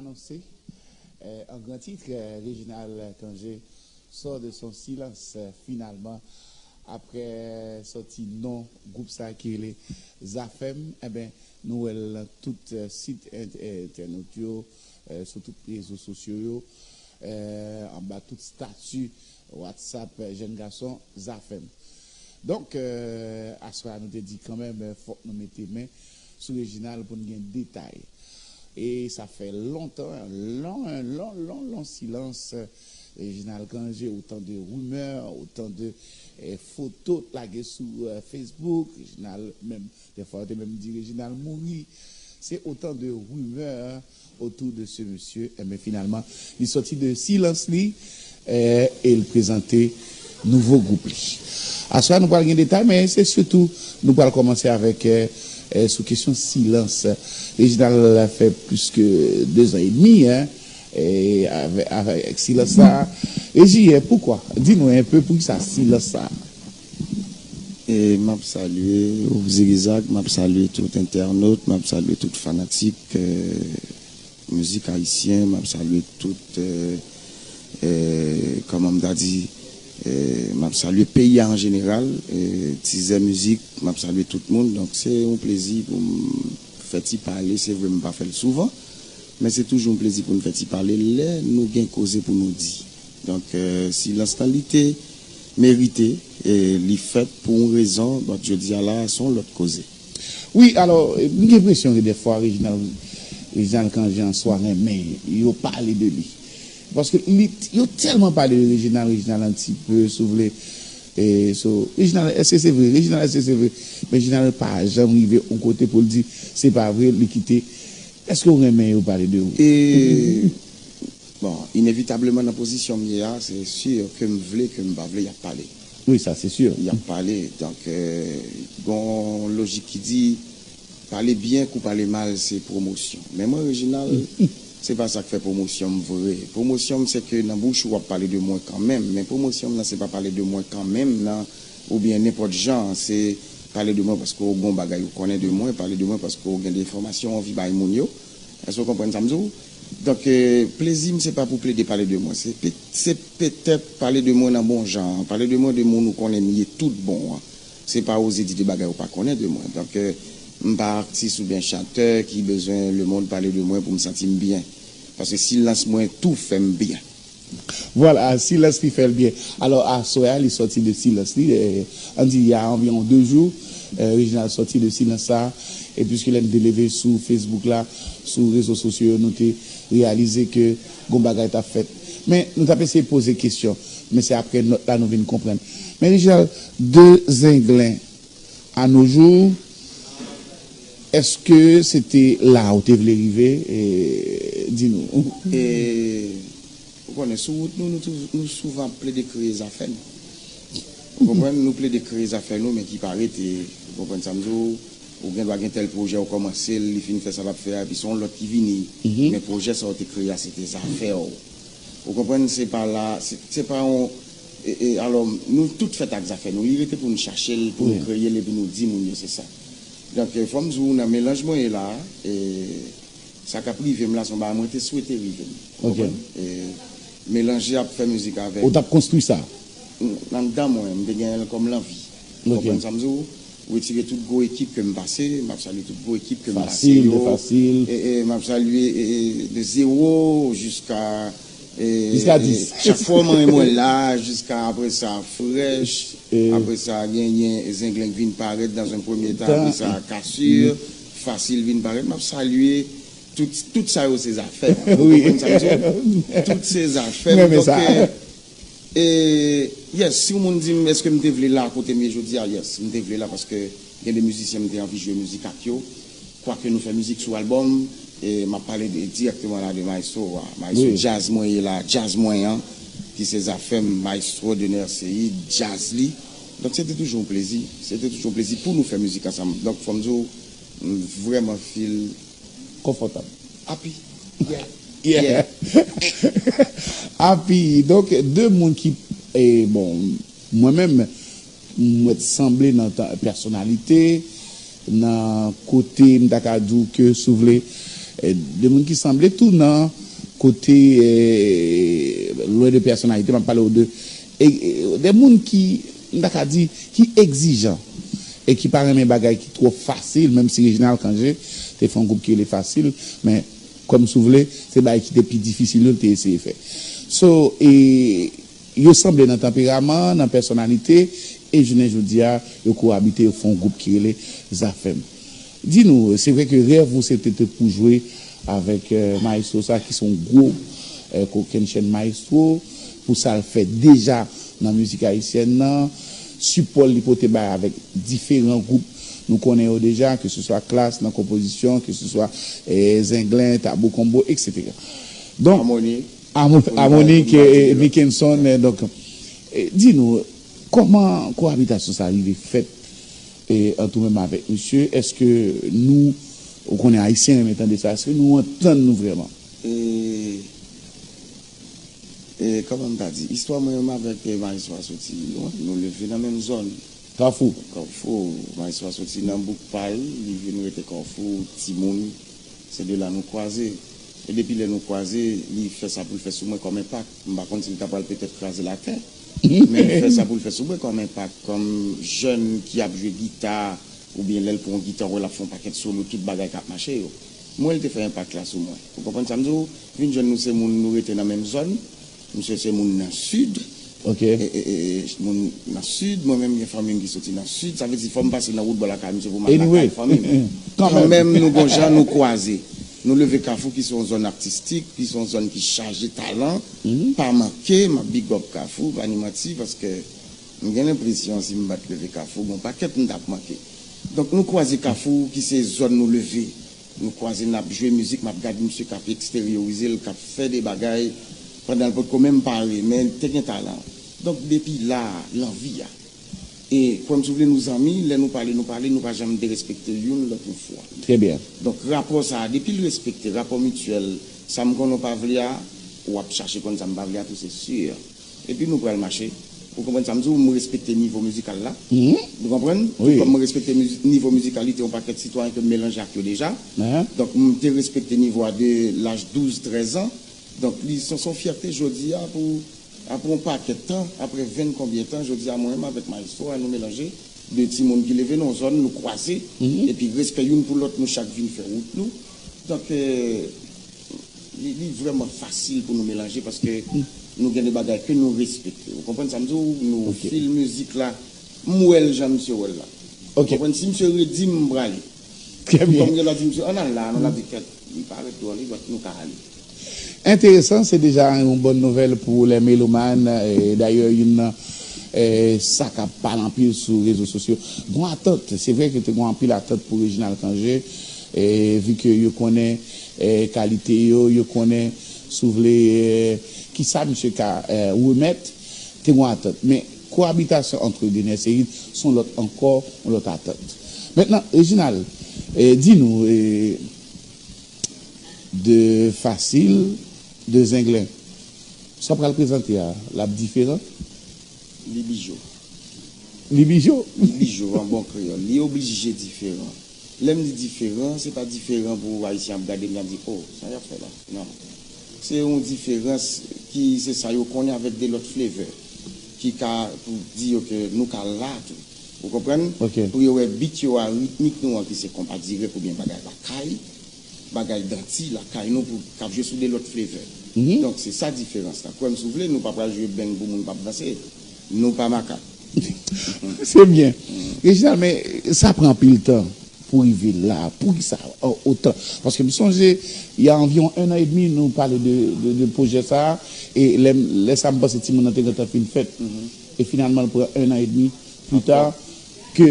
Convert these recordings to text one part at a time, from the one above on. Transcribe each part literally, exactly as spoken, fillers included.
Annoncé, euh, en grand titre, euh, Réginald Cangé sort de son silence, euh, finalement, après sòti non gwoup sa ki rele Zafèm, enben, nou wè l nan tout, euh, sit ent-, entènot yo, euh, sou tout rezo sosyo yo, euh, anba tout stati WhatsApp, euh, jèn gason Zafèm. Donk, euh, aswè a nou te di kanmenm, euh, fòk nou mete men sou Reginald pou n gen detay. E sa fè lontan, lon, lon, lon, lon silans. Reginald Cangé, otan de rimè, otan de, eh, foto lage sou, eh, Facebook. Reginald menm, dèfwa yo te menm di Reginald mouri. Se otan de rimè otou de se mesye. Enben, finalman, li sòti de silans li, eh, e l prezante nouvo gwoup li. Aswè a, nou pral gen detay, men se sitou, nou pral kòmanse avèk, eh, eh, sou kesyon silans. Reginald fè plis ke de zan edmi, en, eh, avè-, avèk silans sa a. Reginald, poukwa? Di nou enpe poukisa silans sa a. E m ap salye ou, Zirizak, m ap salye tout entènot, m ap salye tout fanatik, eh, mizik ayisyen, m ap salye tout, eh, eh, kòman m ta di, eh, m ap salye peyi a an jeneral, eh, Tizè Mizik, m ap salye tout moun. Donk, se yon plezi pou m fè ti pale. Se vre, m pa fè l souvan, men se toujou yon plezi pou n fè ti pale lè nou gen koze pou nou di. Donk, eh, silans lan, li te merite, e li fèt pou yon rezon. Donk, jodi a la, se yon lòt koze. Wi, alò, m gen enpresyon ke dèfwa Reginald, Reginald Cangé an swa renmen yo pale de li. Paske li, yo tèlman pale de Reginald, Reginald un petit peu, si w vle. E, so, Reginald, èske se vre? Reginald, èske se vre? Men Reginald pa janm rive yon kote pou l di se pa vre, li kite. Èske w renmen yo pale de ou? E, bon, inevitableman nan pozisyon m ye a, se si ke m vle, ke m pa vle, y ap pale. Wi, sa se si. Y ap pale. Donk, eh, gen yon lojik ki di, pale byen kou pale mal, se pwomosyon. Men mwen, Reginald, se pa sa k fè pwomosyon m vre. Pwomosyon m, se ke nan bouch ou w ap pale de mwen kanmenm, men pwomosyon m nan, se pa pale de mwen kanmenm nan, oubyen nenpòt jan, se pale de mwen paske w gen yon bagay ou konnen de mwen, pale de mwen paske w gen de enfòmasyon w anvi bay moun yo. Èske w konprann sa m di w? Donk, eh, plezi m, se pa pou plede pale de mwen. Se pe-, se petèt pale de mwen nan bon jan an, pale de mwen de moun ou konnen m ye tout bon an. Se pa oze di de bagay ou pa konnen de mwen. Donk, eh, m pa atis oubyen chantè ki bezwen lemonn pale de mwen pou m santi m byen. Paske silans mwen tou fè m byen. Vwala, silans li fè l byen. Alò, aswè a, li sòti de silans li. Eh, ann di, il y a environ deux jours, eh, Reginald sòti de silans sa a. E piske lè n te leve sou Facebook la, sou rezo sosyo yo, nou te reyalize ke gon bagay t ap fèt. Men, nou t ap eseye poze kesyon. Men se apre nòt la nou vin konprann. Men Reginald, de Zenglen à nos jours, èske se te la ou te vle rive? E, di nou. E, ou konnen, sou wout nou, nou, tou- nou souvan ap plede kreye zafè nou. Ou konprann? Nou plede kreye zafè nou, men ki pa rete. Ou konprann sa m di w? Ou gen dwa gen tèl pwojè, ou kòmanse l, li fin fè sa l ap fè a, epi se yon lòt ki vini. Men pwojè sa w te kreye a, se te zafè w. Ou konprann? Se pa la, se, se pa yon, e, e, alò, nou tout fèt ak zafè nou. Li rete pou nou chache l, pou nou kreye l, epi nou di moun yo se sa. Donk, eh, fò m di w, nan melanj mwen ye la a, e, sa k ap rive m la, se yon bagay mwen te swete rive m. Ou konprann? E, melanje ap fè mizik avèk. Ou t ap konstwi sa? N- Anndan mwen, m te genyen l kòm lanvi. Ou konprann sa m di w? Retire tout gwo ekip ke m pase, m ap salye tout gwo ekip ke m pase yo. E, e, m ap salye, e, e, de Zewo jiska, e, e, chak fwa w manyen mwen la, jiska apre sa, Frèch, apre sa, genyen Zenglen k vin parèt dans un premier temps, apre sa, Kasir, Fasil vin parèt. M ap salye tout, tout sa yo se zafè m. Ou konprann sa m di w? Tout se zafè m. Donk, e, E, yes, si yon moun di m èske m te vle la kote m ye jodi a, yes, m te vle la paske gen de mizisyen m te anvi jwe mizik ak yo. Kwake nou fè mizik sou albòm, e m ap pale de, dirèkteman la de maestro a, maestro djaz mwen ye la, djaz mwen an, ki se zafè m, maestro Dener Ceïde, djaz li. Donk se te toujou yon plezi, se te toujou yon plezi pou nou fè mizik ansanm. Donk fò m di w, m vrèman feel konfòtab. Happy. Yeah. Happy. Donk, de moun ki, e, bon, mwen menm, mwen t sanble nan pèsonalite, nan kote m ta ka di w ke, si w vle, E de moun ki sanble tou nan kote, e, lwen de pèsonalite, m ap pale w de, e, e, de moun ki, m ta ka di, ki egzijan e ki pa renmen bagay ki twò fasil, menm si Reginald Cangé te fè yon gwoup ki rele Fasil, men kòm si w vle, se bagay ki te pi difisil yo l te eseye fè. So, e, yo sanble nan tanperaman, nan pèsonalite, e jounen jodi a, yo koabite, yo fè yon gwoup ki rele Zafèm. Di nou, se vre ke rèv ou se te, te pou jwe avèk, eh, maestro sa ki se yon gwo, eh, kokennchenn maestro, pou sa l fè deja nan mizik ayisyèn nan, sipò l li pote bay avèk diferan gwoup nou konnen yo deja, ke se swa Klass nan konpozisyon, ke se swa, eh, Zenglen, Tabou Combo, et cetera. Donk, Amoni, Amo- Amoni, Amoni, ke, eh, Mickenson, eh, donk, eh, di nou, kòman koabitasyon sa rive fèt, eh, ant ou menm avèk misye? Èske nou, ou konnen Ayisyen renmen tande sa, èske nou antann nou vrèman? E, e, kòman m ta di? Istwa mwen menm avèk, eh, Maestro a soti lwen. Nou leve nan menm zòn. Kafou. Kafou. Maestro a soti nan bouk pa l, li vin rete Kafou, timoun. Se de la nou kwaze. E depi lè nou kwaze, li fè sa pou l fè sou mwen kòm enpak. M pa konn si l ta pral petèt kraze latè, men li fè sa pou l fè sou mwen kòm enpak, kòm jèn ki ap jwe gita, oubyen lè l pran yon gita, w wè l ap fè yon pakèt solo, tout bagay k ap mache yo. Mwen, li te fè enpak la sou mwen. Ou konprann sa m di w? Vin jwenn nou se moun, nou rete nan menm zòn. Misye se moun nan Sid. Ok. E, e, e, e, moun nan Sid, mwen menm gen fanmi m ki soti nan Sid, sa vle di fò m pase nan wout bò lakay misye pou m al lakay fanmi m. Kanmenm. Kanmenm, nou gon jan nou kwaze. Nou leve Kafou ki se yon zòn atistik, ki se yon zòn ki chaje talan, pa manke, m ap big up Kafou, pa ni manti, paske m gen lenpresyon si m pa t leve Kafou, gon pakèt m t ap manke. Donk nou kwaze Kafou ki se zòn nou leve. Nou kwaze n ap jwe mizik, m ap gade misye k ap eksteryorize l, k ap fè de bagay pandan l potko menm pare, men te gen talan. Donk depi la, lanvi a. E kwè m si w vle nou zanmi, lè nou pale, nou pale, nou pa janm derespekte youn lòt yon fwa. Trè byen. Donk rapò sa a, depi l respekte, rapò mityèl, sa m konnen w pa vle a, w ap chache konn sa m pa vle a tou, se si. Epi nou pral mache. Ou konprann sa m di w, m respekte nivo mizikal la. Ou konprann? Wi. Tou kòm mwen respekte mizi- nivo mizikal li te yon pakèt sitwayen ke m melanje ak yo deja. Donk, m te respekte nivo a de laj douz, trèz an. Donk, li se se yon fyète jodi a pou, apre yon pakèt tan, apre venn konbyen tan, jodi a mwen menm avèk Maestro a, nou melanje de timoun ki leve nan yon zòn, nou kwaze, epi respè youn pou lòt, nou chak vin fè wout nou. Donk, eh, li, li vrèman fasil pou nou melanje paske nou gen de bagay ke nou respekte. Ou konprann sa m di w? Nou fil mizik la, m wè l jan misye wè l la. Ou konprann? Si misye redi m, m prale. Trè byen. Kòm gen lè di misye, ann al la, ann al la, di kèt, li pa ret dwòl, li dwòt, nou ka ale. Enteresan, se deja yon bòn nouvèl pou lè melomàn. E, dayè, youn nan, e, sa k ap pale anpil sou rezo sosyo. Gon atant, se vre ke te gon anpil atant pou Reginald Cangé, e, vi ke yo konnen, e, kalite yo, yo konnen, si w vle, e, kisa misye ka, e, remèt, te gon atant. Men, koabitasyon ant Dener Ceryl, se yon lòt ankò, yon lòt atant. Mentnan, Reginald, e, di nou, e, de Fasil, de Zenglen. Sa w pral prezante a, l ap diferan? Li bijo. Li bijo? Li bijo, an bon kreyòl. Li oblije diferan. Lè m di diferan, se pa diferan pou Ayisyen ap gade m, y ap di, "O, sa y ap fè la?" Non. Se yon diferans ki, se sa yo konnen avèk de lòt flavor, ki ka pou di yo ke nou ka la tou. Ou konprann? Ok. Pou yo wè beat yo a, ritmik nou an, ki se konpa dirèk oubyen bagay lakay, bagay danti lakay nou pou k ap jwe sou de lòt flavor. Donk, se sa diferans la. Kwè m si w vle, nou pa pral jwe beng pou moun p ap danse. Nou pa makak. Se byen. Reginald, men sa pran anpil tan pou rive la. Poukisa o- otan? Paske m sonje, il y a environ un an et demi, nou pale de, de, de pwojè sa a, e lè, lè sa a, m panse timoun nan te gentan fin fèt. E finalman, l pran un an et demi pli ta ke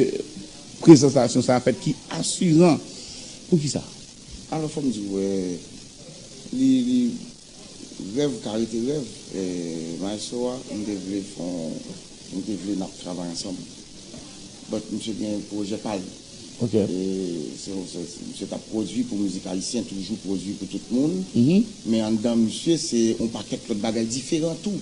prezantasyon sa a fèt, ki asiran. Poukisa? Alò, fò m di w, eh, li, li, rèv ka rete rèv. Eh, maestro a, m te vle fè yon, m te vle n ap travay ansanm. But misye gen pwojè pa l. Ok. E se, se, misye t ap pwodui pou mizik ayisyen, toujou pwodui pou tout moun. Men anndan misye, se yon pakèt lòt bagay diferan tou.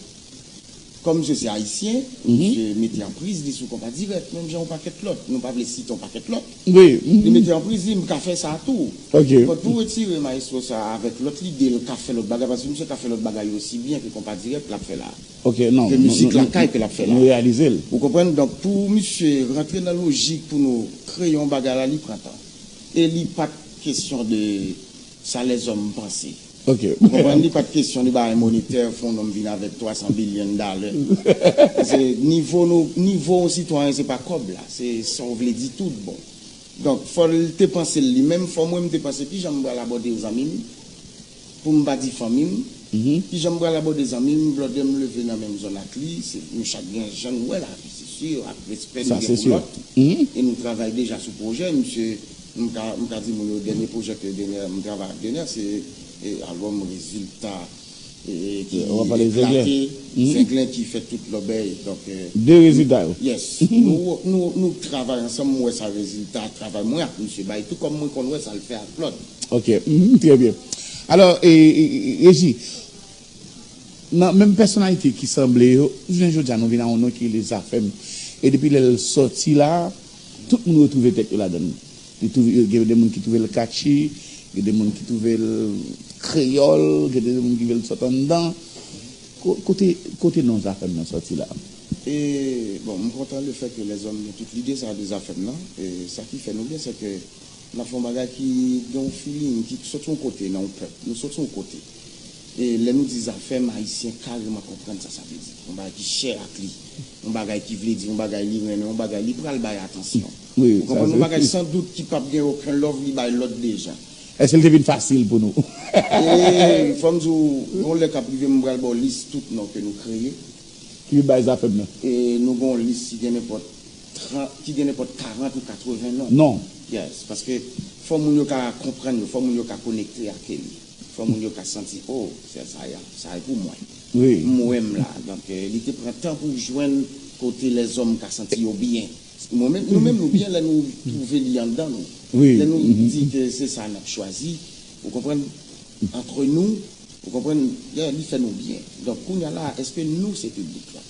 Kòm misye se ayisyen, misye mete anpriz li sou Konpa Dirèk, menm jan yon pakèt lòt. Nou pa vle site yon pakèt lòt. Wi. Li mete anpriz li, m ka fè sa tou. Ok. Fò tou retire mayestwo sa a avèk lòt lide l ka fè lòt bagay, paske misye ka fè lòt bagay osi byen ke Konpa Dirèk l ap fè la. Ok, non. Ke mizik lakay ke l ap fè la. Nou reyalize l. Ou konprann? Donk, pou misye rantre nan lojik pou nou kreye yon bagay la, li pran tan. E li pa t kesyon de sa lèzòm panse. Ok. Ou konprann? Li pa t kesyon de bagay monetè, fè yon nonm vin avèk twa san billion dollar. Se nivo nou, nivo yon sitwayen, se pa kòb la, se sa w vle di tout bon. Donk, fò l te panse l li menm, fò mwen m te panse kijan m pral abòde zanmi m, pou m pa di fanmi m, kijan m pral abòde zanmi m, blòdè m leve nan menm zòn ak li, se, nou chak gen jan nou wè lavi, se si, ak respè nou gen pou lòt, e nou travay deja sou pwojè, misye, m ka, m ka di moun yo, dènye pwojè ke Dener, m travay ak Dener, se, e, albòm Rezilta, e, e, ki eklate, Zenglen ki fè tout lòbèy, donk, e, de rezilta yo. Yes. Nou, nou, nou travay ansanm, m wè sa rezilta travay mwen ak misye bay, tou kòm mwen konn wè sa l fè ak lòt. Ok, mhm, trè byen. Alò, e, e, e, Reji, nan menm pèsonalite ki sanble yo, jounen jodi a nou vin a yon non ki rele Zafèm. E depi lè l sòti la, tout moun retwouve tèt yo ladan l. Li twouve, gen de moun ki twouve l catchy, gen de moun ki twouve l kreyòl, gen de moun ki twouve l sòt anndan. Ko-, kote, kote non Zafèm nan sòti la? E, bon, m kontan le fè ke lèzòm gen tout lide sa de Zafèm nan. E sa ki fè nou byen, se ke n ap fè yon bagay ki gen yon feeling, ki sot yon kote nan yon pèp. Nou sot yon kote. E lè nou di Zafèm, Ayisyen kareman konprann sa sa vle di. Yon bagay ki chè ak li. Yon bagay ki vle di, yon bagay li renmen, yon bagay li pral bay atansyon. Wi, ou konprann? Yon bagay san dout ki p ap gen okenn love li bay lòt de jan. Èske l te vin fasil pou nou? E fò m di w, yon lè k ap rive, m pral ba w lis tout non ke nou kreye. Ki bay Zafèm nan? E nou gen yon lis ki gen nenpòt trant, ki gen nenpòt karant ou katreven non. Non. Yes, paske fò moun yo ka konprann yo, fò moun yo ka konekte ak li. Fò moun yo ka santi, oh, sèl sa a, sa a pou mwen. Wi. M wè m la. Donk, e, li te pran tan pou jwenn kote lèzòm ka santi yo byen. Mwen menm, nou menm nou byen lè nou twouve li anndan nou. Wi. Lè nou di ke se sa n ap chwazi, ou konprann, antre nou, ou konprann, yeah, li fè nou byen. Donk, kounye a la, èske nou se piblik la?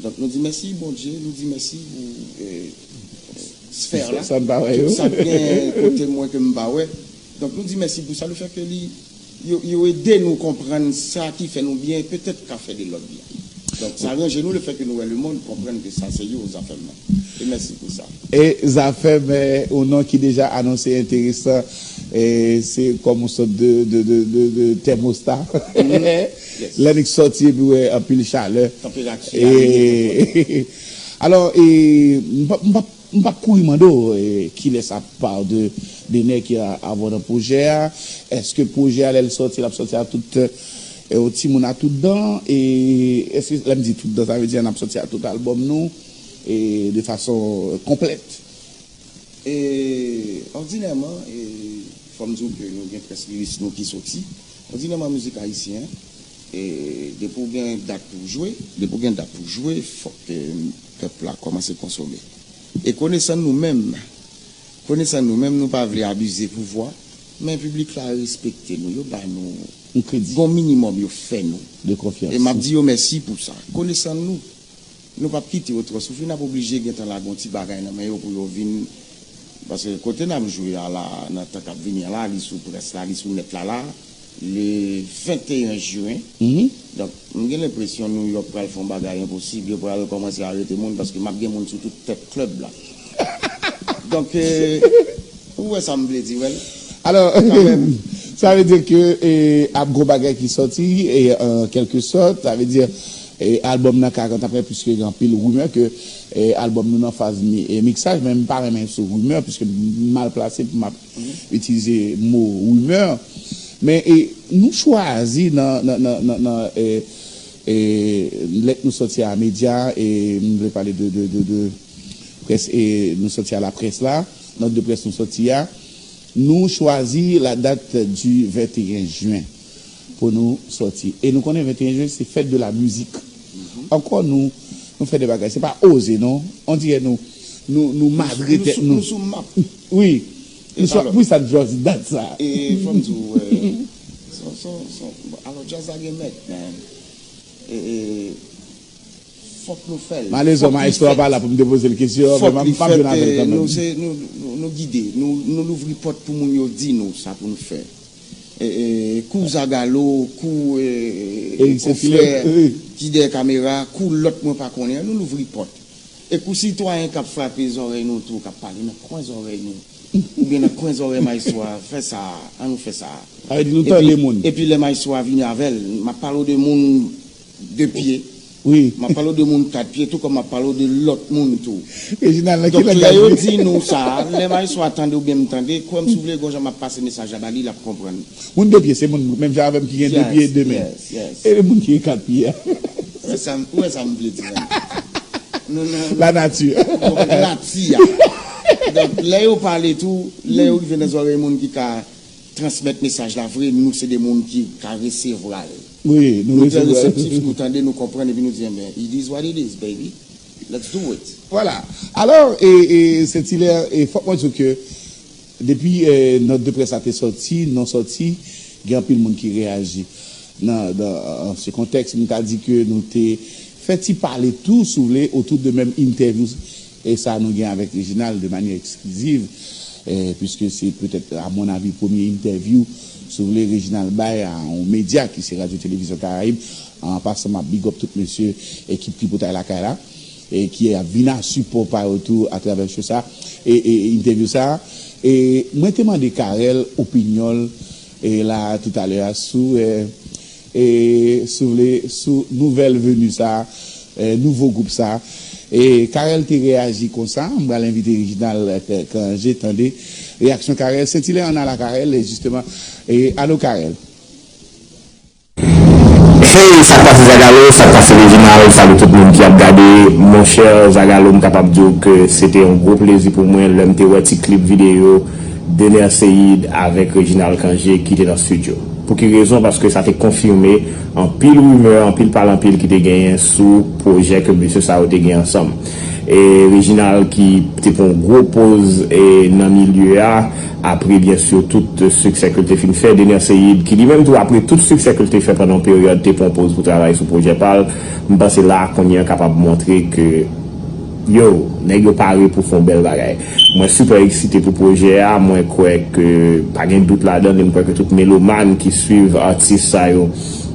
Donk, nou di mèsi Bondye, nou di mèsi pou, e, sfè la. Sa n pa wè yo. Tout sa k gen kote mwen ke m pa wè. Donk, nou di mèsi pou sa, le fè ke li, yo, yo ede nou konprann sa ki fè nou byen, petèt ka fè de lòt byen. Donk, sa ranje nou le fè ke nou wè lemonn konprann ke sa se yo Zafèm nan. E mèsi pou sa. E Zafèm, e, yon non ki deja anonse enteresan, e, se kòm yon sòt de, de, de, de, de tèmosta. Yes. Lè nèg sòti epi wè anpil chalè. Tanperati a rive. Alò, e, m p ap, m p ap, m p ap kouri mande w, e, kilès apar de, de nèg ki a, avè w nan pwojè a? Èske pwojè a, lè l sòti, l ap sòti a tout, e, yon timoun a tout dan? E èske, lè m di tout dan, sa vle di n ap sòti a tout albòm nou, e, de fason, e, konplèt? E, òdinèman, e, fò m di w ke nou gen trèz liris nou ki soti. Òdinèman, mizik ayisyen, e, depi w gen dat pou w jwe, depi w gen dat pou w jwe, fòk, e, pèp la kòmanse konsome. E konesan nou menm, konesan nou menm, nou pa vle abize pouvwa, men piblik la respekte nou, yo ba nou yon kredi, gon minimòm yo fè nou. De konfyans. E m ap di yo mèsi pou sa. Konesan nou, nou p ap kite yo twò soufri, n ap oblije gentan lage yon ti bagay nan men yo pou yo vin, paske kote n ap jwe a la, nan tan k ap vini an la, li sou près la, li sou nèt la la, le venteyen jen. Donk, m gen lenpresyon New York pral fè yon bagay enposib, yo pral kòmanse arete moun, paske m ap gen moun sou tout tèt klèb la. Donk, e, ou wè sa m vle di, wè l. Alò, sa vle di ke, e, ap gon bagay ki sòti, e, an kèlke sòt, sa vle di, e, albòm nan ka rantre apre, piske gen anpil rimè ke, e, albòm nou nan faz mi-, e, miksaj, men m pa renmen sou rimè, piske m mal plase pou m ap itilize mo rimè. Men, e, nou chwazi nan, nan, nan, nan, nan, e, e, lèt nou sòti a medya, e m vle pale de, de, de, de près, e nou sòti a laprès la, nòt de près nou sòti a, nou chwazi la date du venteyen jen pou nou sòti. E nou konnen venteyen jen, se fèt de la mizik. Ankò nou, nou fè de bagay. Se pa oze, non. On dirè nou, nou, nou madre tèt nou. Nou sou map. Wi. Nou sou, wi, sa djòz dat sa. E fò m di w, e, son, son, son, alò, djaz la gen mèt, man. E, e, Fòk nou fè l. Malezman, maestro a pa la pou m te poze l kesyon an, men m ap jwenn avè l kanmenm. Nou se, nou, nou, nou gide, nou, nou louvri pòt pou moun yo di nou sa pou nou fè. E, e, kou Zagalo, kou, e, e, Eric Saint-Hilaire, ki dèyè kamera, kou lòt mwen pa konnen an, nou louvri pòt. E kou sitwayen k ap frape zòrèy nou tou, k ap pale nan kwen zòrèy nou, oubyen nan kwen zòrèy maestro a, fè sa, an nou fè sa. Sa vle di nou tande moun. Epi lè maestro a vini avè l, m ap pale w de moun de pye. Wi. M ap pale w de moun kat pye tou kòm m ap pale w de lòt moun tou. Reginald, nan ki langaj li? Donk, lè yo di nou sa, lè maestro a tande oubyen m tande, kwè m si w vle, gon jan m ap pase mesaj la ba li, l ap konprann. Moun de pye se moun menm jan avè m ki gen de pye, de men. Yes, yes. E moun ki gen kat pye a? Ou wè sa m, ou wè sa m vle di menm? Nou, nou, la nati. Donk, nati a. Donk, lè yo pale tou, lè yo rive nan zòrèy moun ki ka transmèt mesaj la vre, nou se de moun ki ka resevwa l. Wi, nou resevwa l. Nou trè reseptif, nou tande, nou konprann, epi nou di, enben, it is what it is, baby. Let's do it. Vwala. Alò, e, e, Saint-Hilaire, e, fòk mwen di w ke depi, e, nòt de près la te sòti, non sòti, gen anpil moun ki reyaji. Nan, nan, nan se kontèks, m ta di ke nou te fè ti pale tou, si w vle, otou de menm entèvyou e sa nou gen avèk Reginald de manyè ekskliziv, eh, puiske se petèt, a mon avi, premye entèvyou, si w vle, Reginald bay a yon medya ki se Radyo Televizyon Karayib. An pasan, m ap big up tout mesye, ekip Tripotay Lakay la, e ki ap vin a sipò pa yo tou atravè show sa, e, e, e entèvyou sa. E mwen te mande Carel opinyon l, e la, toutalè a, sou, eh, e, si w vle, sou nouvèl veni sa, e, nouvo gwoup sa. E Carel te reyaji konsa, m pral envite Reginald, e, Cangé tande reyaksyon Carel. Sentilen ann ala Carel, e jisteman, e, alo Carel. Hey, sa k pase Zagalo, sa k pase Reginald, salut tout moun ki ap gade. Monchè Zagalo, m kapab di w ke se te yon gwo plezi pou mwen lè m te wè ti klip videyo Dener Ceïde avèk Reginald Cangé ki te nan estidyo. Pou ki rezon? Paske sa te konfime anpil rimè, anpil pale anpil ki te genyen sou pwojè ke mesye sa yo te gen ansanm. E Reginald ki te pran yon gwo poz, e, nan milye a, apre, byen si, tout siksè ke l te fin fè. Dener Ceïde, ki li menm tou, apre tout siksè ke l te fè pandan yon peryòd, te pran yon poz pou travay sou pwojè pa l. M panse la, kounye a kapab montre ke, yo, nèg yo pare pou fè yon bèl bagay. Mwen sipè eksite pou pwojè a. Mwen kwè ke, pa gen dout ladan l, e m kwè ke tout melomàn ki swiv atis sa yo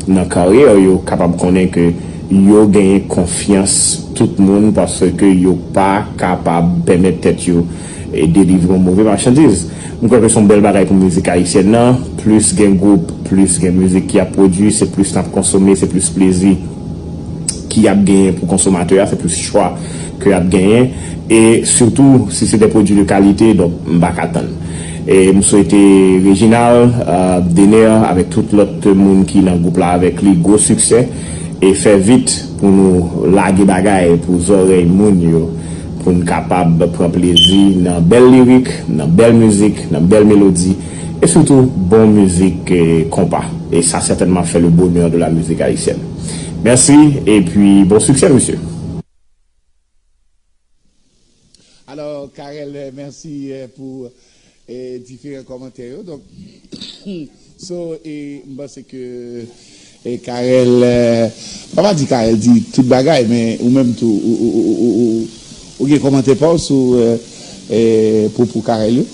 nan karyè yo kapab konnen ke yo genyen konfyans tout moun, paske yo pa kapab pèmèt tèt yo, e, delivre yon move machandiz. M kwè ke se yon bèl bagay pou mizik ayisyèn nan. Plis gen gwoup, plis gen mizik ki ap pwodui, se plis n ap konsome, se plis plezi ki ap genyen pou konsomatè a, se plis chwa ke ap genyen. E sitou, si se de pwodui de kalite, donk, m pa ka tann. E m swete Reginald, euh, Dener, avèk tout lòt moun ki nan gwoup la avèk li, gwo siksè. E fè vit pou nou lage bagay pou zòrèy moun yo, pou n kapab pran plezi nan bèl lirik, nan bèl mizik, nan bèl melodi, e sitou bon mizik, eh, konpa. E sa sètènman fè le bonheur de la musique haïtienne. Mèsi, epi bon siksè, mesye. Alò, Carel, eh, mèsi, eh, pou, eh, diferan kòmantè yo. Donk, so, e m panse ke, eh, Carel, eh, pa pa di Carel di tout bagay, men ou menm tou, ou, ou gen kòmantè pa w sou, eh, eh, pwopo Carel yo?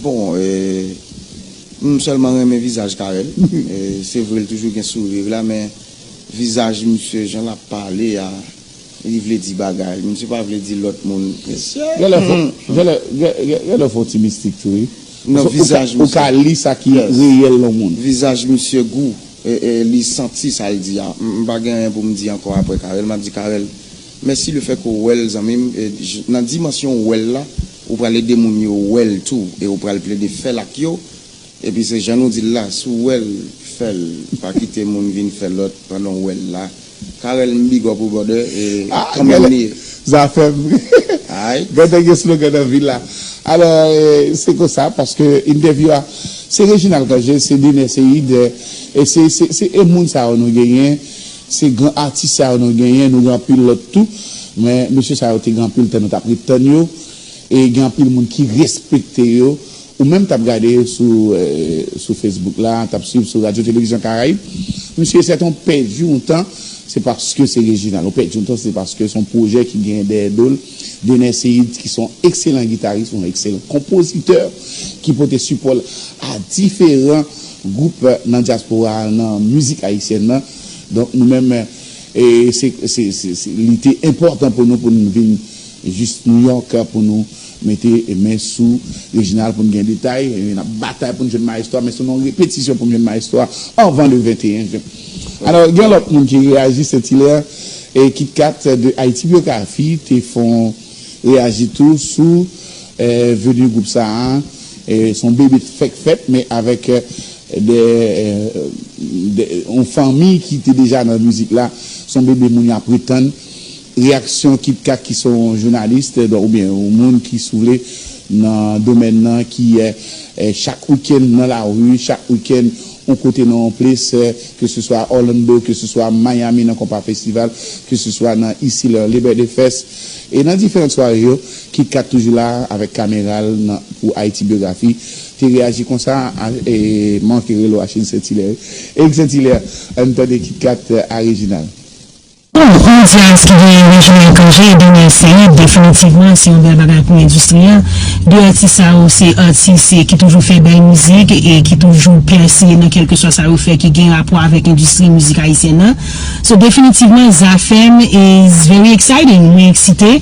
Bon, eh, m sèlman renmen vizaj Carel. Eh, se vre, l toujou gen souri la, men vizaj misye, jan l ap pale a, li vle di bagay. Misye pa vle di lòt moun. Gen lè fò, gen lè, gen, gen, gen lè fò ti mistik tou, wi. Nan vizaj misye. Ou ka, ou ka li sa ki reyèl nan moun. Vizaj misye gou, e, e, li santi sa l di a. M, m pa gen anyen pou m di ankò apre Carel. M ap di Carel, mèsi le fè ke w wè l, zanmi m. E, j-, nan dimansyon w wè l la, ou pral ede moun yo wè l tou. E ou pral plede fè l ak yo. Epi se jan nou di l la, si w wè l, fè l. Pa kite moun vin fè lòt pandan w wè l la. Carel, m big up ou, brother, e kanmenm li ye. Zafè m. Gade gen slogan nan vil la. Alò, eh, se konsa, paske entèvyou a, se Reginald Cangé, se Dener Ceïde, eh, e se, se, se, e moun sa yo nou genyen, se gran atis sa yo nou genyen, nou gen anpil lòt tou, men mesye sa yo te gen anpil tan nou t ap ret tann yo, e gen anpil moun ki respekte yo, ou menm t ap gade sou, eh, sou Facebook la, t ap swiv sou Radyo Televizyon Karayib. Misye, c'est un perdu un temps, Se paske se Reginald. Ou pèdi yon tan, se paske se yon pwojè ki genyen dèyè do l. Dener Ceïde, ki se yon ekselan gitaris, yon ekselan konpozitè, ki pote sipò l a diferan gwoup nan dyaspora a, nan mizik ayisyèn nan. Donk, nou menm, e, se, se, se, se, li te enpòtan pou nou, pou nou vin jis New York, pou nou mete men sou Reginald pou n gen detay. E n ap batay pou n jwenn mayestwo a, men se nan repetisyon pou n jwenn mayestwo a anvan le venteyen jen. Alò, gen lòt moun ki reyaji, Saint Hilaire, e Kit Kat de Haïti Biographie te fè yon reyaji tou sou, e, veni gwoup sa a. E, se yon bebe fèk fèt, men avèk, e, de, e, de, yon fanmi ki te deja nan mizik la. Se yon bebe moun y ap ret tann. Reyaksyon Kit Kat ki se yon jounalis, donk, oubyen yon moun ki, si w vle, nan domèn nan, ki, e, e, chak wikenn nan lari, chak wikenn yon kote nan yon plas, e, ke se swa Orlando, ke se swa Miami nan Kompa Festival, ke se swa nan isi nan Liberty Fest, e nan diferan sware yo, Kit Kat toujou la avèk kamera l nan, pou Haïti Biographie, te reyaji konsa a, e, manke rele w Achille Saint Hilaire. Eric Saint Hilaire, ann tande Kit Kat, e, a Reginald. Bon, yon djaz ki gen Reginald Cangé e Dener Ceïde, definitivman, se yon bèl bagay pou endistri an. De atis sa yo, se atis, e, ki toujou fè bèl mizik e ki toujou pèse nan kèlkeswa sa yo fè ki gen rapò avèk endistri mizik ayisyèn nan. So, definitivman, Zafèm is very exciting. Mwen eksite.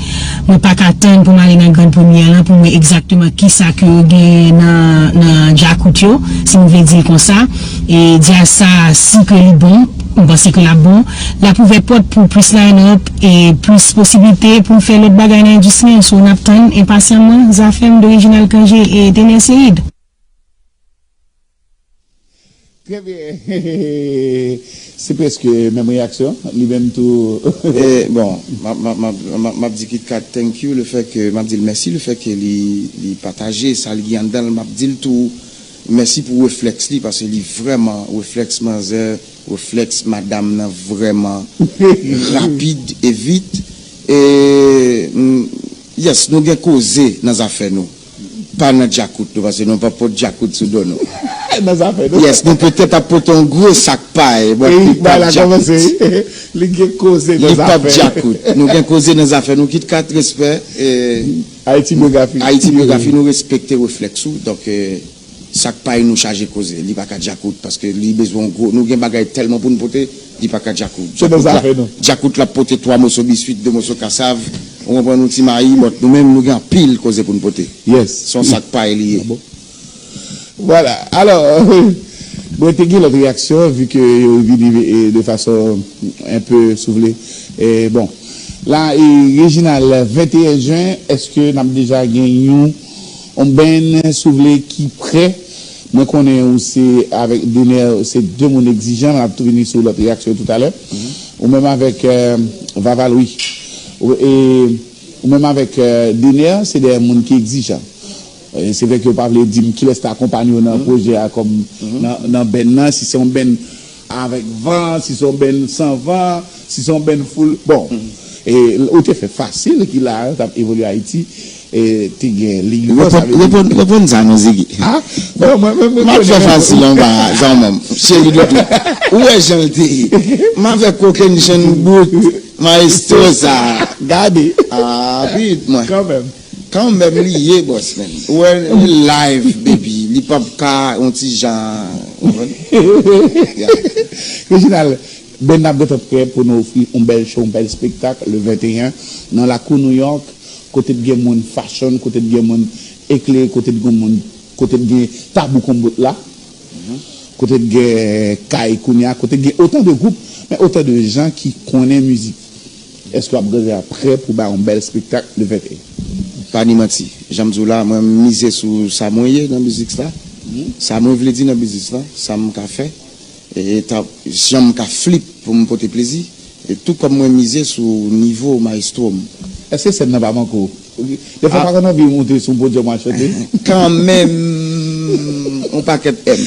Mwen pa ka tann pou m ale nan grenn premyè lan pou m wè egzakteman kisa ke yo gen nan, nan djakout yo, si nou vle di l konsa. E djaz sa, si ke li bon, m panse ke l ap bon, l ap ouvè pòt pou plis line-up e plis posiblite pou n fè lòt bagay nan endistri an. So, n ap tann enpasyamman Zafèm de Reginald Cangé e Dener Ceïde. Trè byen. Se prèske menm reyaksyon. Li menm tou. E, bon, m ap, m ap, m ap, m ap, m ap di Kit Kat thank you, le fait que, m ap di l mèsi, le fait que li, li pataje sa l gen anndan l, m ap di l tou mèsi pou reflèks li, paske li vrèman, reflèks manzè, reflèks madanm nan vrèman rapid e vit. E, mm, yes, nou gen koze nan zafè nou. Pa nan djakout nou, paske nou p ap pot djakout sou do nou. Nan zafè nou. Yes, nou petèt ap pote yon gwo sak pay, but li p ap djakout. Li gen koze nan zafè. Li p ap djakout. Nou gen koze nan zafè nou, Kit Kat, respè. E, Ayiti Byografi. Ayiti Byografi, nou respekte reflèks ou. Donk, e, sak pay nou chaje koze. Li pa ka djakout, paske li bezwen yon gwo, nou gen bagay tèlman pou n pote, li pa ka djakout. Se nan zafè nou. Djakout la ap pote twa moso biswit, de moso kasav, ou konprann, yon ti mayi, but nou menm, nou gen anpil koze pou n pote. Yes. Se yon sak pay li ye. Vwala. Alò, mwen te gen lòt reyaksyon, vi ke yo vini, e, de fason un peu, si w vle. E, bon. La, e, Reginald, venteyen jen, èske n ap deja gen yon, yon band, si w vle, ki prè? Mwen konnen ou se avèk Dener, se de moun egzijan, n ap tou vini sou lòt reyaksyon toutalè. Ou menm avèk, e, Vava Louis. Ou, e, ou menm avèk, e, Dener, se de moun ki egzijan. E, se vre ke yo pa vle di m kilès t akonpanye yo nan pwojè a kòm nan, nan band nan, si se yon band avèk van, si se yon band san van, si se yon band full. Bon, e, ou te fè fasil ki la, t ap evolye Ayiti, e, te gen lig van, sa vle di. Reponn, reponn sa non, Ziggy. A? Bon, mwen, mwen, mwen, m ap fè fasil anba zanmanm, cheri doudou. Ou wè jan l te ye. M avèk kokenn chenn bout, maestro sa. Gade. A, pit mwen. Kanmenm. Kanmenm li ye, bòs, man. Ou wè, li live, baby. Li p ap ka yon ti jan, ou konprann? Yeah. Reginald, band ap gentan prè pou nou ofri yon bèl show, yon bèl espektak le venteyen nan lakou New York, kote t gen moun fashion, kote t gen moun eklere, kote t gen moun, kote t gen Tabou Konbot la. Kote t gen kay kounye a, kote t gen otan de gwoup, men otan de jan ki konnen mizik. Èske w ap gentan prè pou bay yon bèl espektak le venteyen? Pa ni manti. Jan m di w la, mwen m mize sou sa mwen ye nan mizik la. Sa mwen vle di nan mizik la, sa m ka fè. E ta, jan m ka flip pou m pote plezi. E tou kòm mwen mize sou nivo maestro m. Èske sèn nan pa manke w? Defwa pa konn anvi monte sou yon podyòm al chante? Kanmenm, yon pakèt M.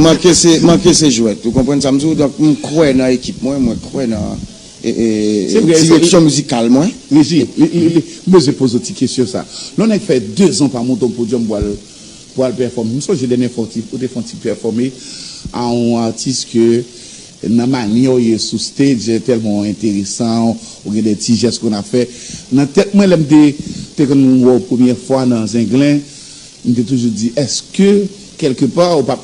Manke se, manke se jwèt. Ou konprann sa m di w? Donk, m kwè nan ekip mwen, mwen kwè nan, e, e, direksyon mizikal mwen. Reji, li, li, li, m bezwen poze w ti kesyon sa. Lè yon nèg fè dezan pa monte yon podyòm pou al, pou al pèfòme. M sonje dènye fwa w te, ou te fè yon ti pèfòme a yon atis ke Nan manyè w ye sou stage, tèlman w enteresan, ou gen de ti jès konn ap fè. Nan tèt mwen, lè m te, te konn wè w premyè fwa nan Zenglen, m te toujou di, èske, kèlkepa, ou pa,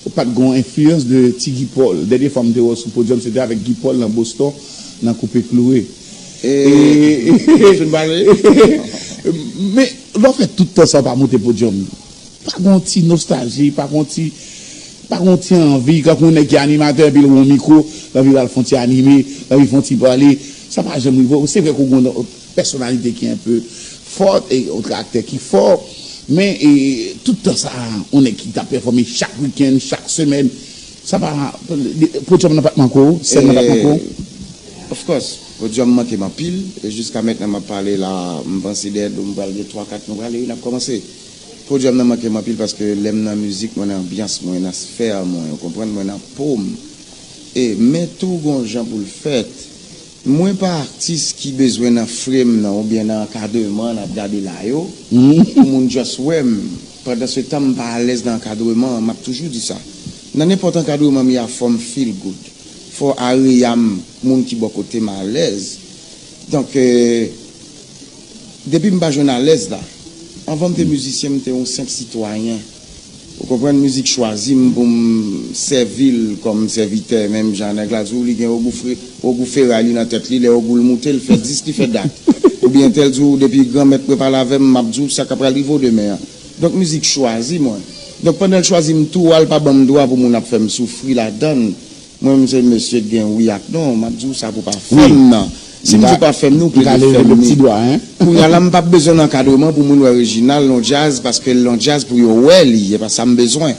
ou pa t gen yon enfliyans de ti Guy Paul? Dènye fwa m te wè w sou podyòm, se te avèk Guy Paul nan Boston, nan Koupe Kloure. E, e, men, lè w fè tout tan sa, w pa monte podyòm. Pa gen yon ti nostalji, pa gen yon ti, pa gen yon ti anvi, kankou yon nèg ki animatè, epi l wè yon mikwo, l anvi al fè yon ti anime, l anvi fè yon ti pale. Sa pa janm rive w. Se vre ke w gen yon pèsonalite ki enpe fòt, e yon karaktè ki fò, men, e, tout tan sa, yon nèg ki t ap pèfòme chak wikenn, chak semèn, sa pa, podyòm nan pa t manke w, sèn nan pa t manke w. Of course, podyòm manke m anpil, e jiska mentnan m ap pale la, m panse dèyè do m pral gen twa, kat nou prale, wi, n ap kòmanse. Podyòm nan manke m anpil paske lè m nan mizik, mwen nan anbyans mwen, nan sfè mwen, ou konprann, mwen nan po m. E, men tou gon jan pou l fèt. Mwen pa atis ki bezwen nan frame nan oubyen nan ankadreman n ap gade la yo, pou moun just wè m. Pandansetan, m pa alèz nan ankadreman an, m ap toujou di sa. Nan nenpòt ankadreman m ye a, fò m feel good. Fò area m, moun ki bò kote m alèz. Donk, e, Depi m pa jwenn alèz la, anvan m te mizisyen, m te yon senp sitwayen. Ou konprann, mizik chwazi m pou m sèvi l kòm sèvitè, menm jan nèg la di w, li gen ogou fre, ogou feray li nan tèt li, lè ogou l moute, l fè dis, li fè dat. Oubyen tèl di w, depi Granmèt prepare avè m, m ap di w sa k ap pral rive w demen an. Donk, mizik chwazi mwen. Donk, pandan l chwazi m tou, al pa ban m dwa pou moun ap fè m soufri ladan l. Mwen menm se mesye k gen wi ak non, m ap di w sa pou pa fè m nan. Si m di w pa fè m ni, ou plede fè m ni. Kounye a la, m p ap bezwen nan ankadreman pou moun wè Reginald nan yon djaz, paske l nan yon djaz pou yo wè li, e pa sa m bezwen.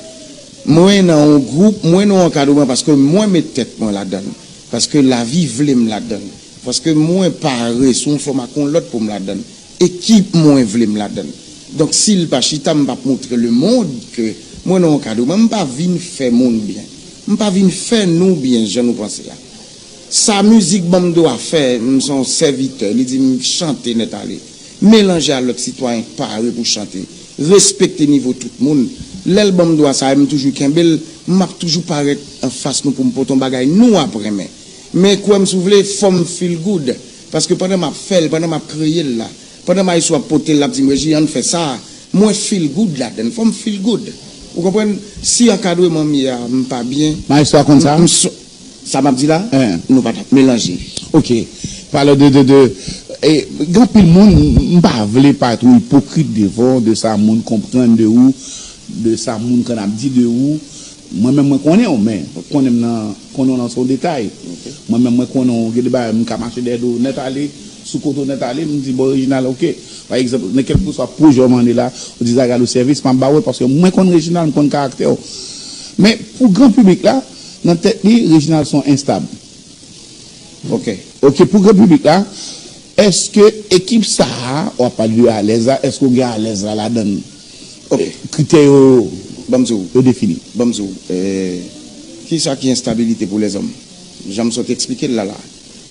Mwen nan yon gwoup, mwen nan yon ankadreman paske mwen met tèt mwen ladan l, paske lavi vle m ladan l, paske mwen pare sou yon fòm ak yon lòt pou m ladan l. Ekip mwen vle m ladan l. Donk, si l pa chita, m p ap montre lemonn ke mwen nan yon kad ou mwen, m pa vin fè moun byen. M pa vin fè nou byen jan nou panse a. Sa mizik ban m dwa fè, m se yon sèvitè, li di m chante nèt ale. Melanje a lòt sitwayen k pare pou chante. Respekte nivo tout moun. Lè l ban m dwa sa a, m toujou kenbe l, m ap toujou parèt anfas nou pou m pote yon bagay nou ap renmen. Men kwè m si w vle, fò m feel good. Paske pandan m ap fè l, pandan m ap kreye l la, pandan maestro ap pote l, l ap di m, Reji, ann fè sa, mwen feel good ladan l. Fò m feel good. Ou konprann? Si ankadreman m ye a, m pa byen. Maestro a konn sa? M, m so-, sa m ap di la, nou pa t ap melanje. Ok. Pale de, de, de, e, gen anpil moun, m pa vle pa twò ipokrit devan w, de sa moun konprann de ou, de sa moun konn ap di de ou. Mwen menm, mwen konnen w, men konnen m nan, konnen w nan se yon detay. Mwen menm, mwen konnen w, gen de bagay, m ka mache dèyè do w nèt ale, sou kote w nèt ale, m di, bon, Reginald, ok. Pa egzanp, nan kèlkeswa pwojè w mande la, ou di, Zagalou sèvis, m ap ba w l, paske mwen konn Reginald, m konn karaktè w. Men, pou gran piblik la, nan tèt li, Reginald se yon enstab. Ok. Ok, pou gran piblik la, èske ekip sa a, w ap pale de alèz la, èske w gen alèz la ladan l? Ok. Kritè yo, ban m di w, yo defini. Ban m di w, eh, kisa ki enstabilite pou lèzòm? Jan m sot eksplike l la la.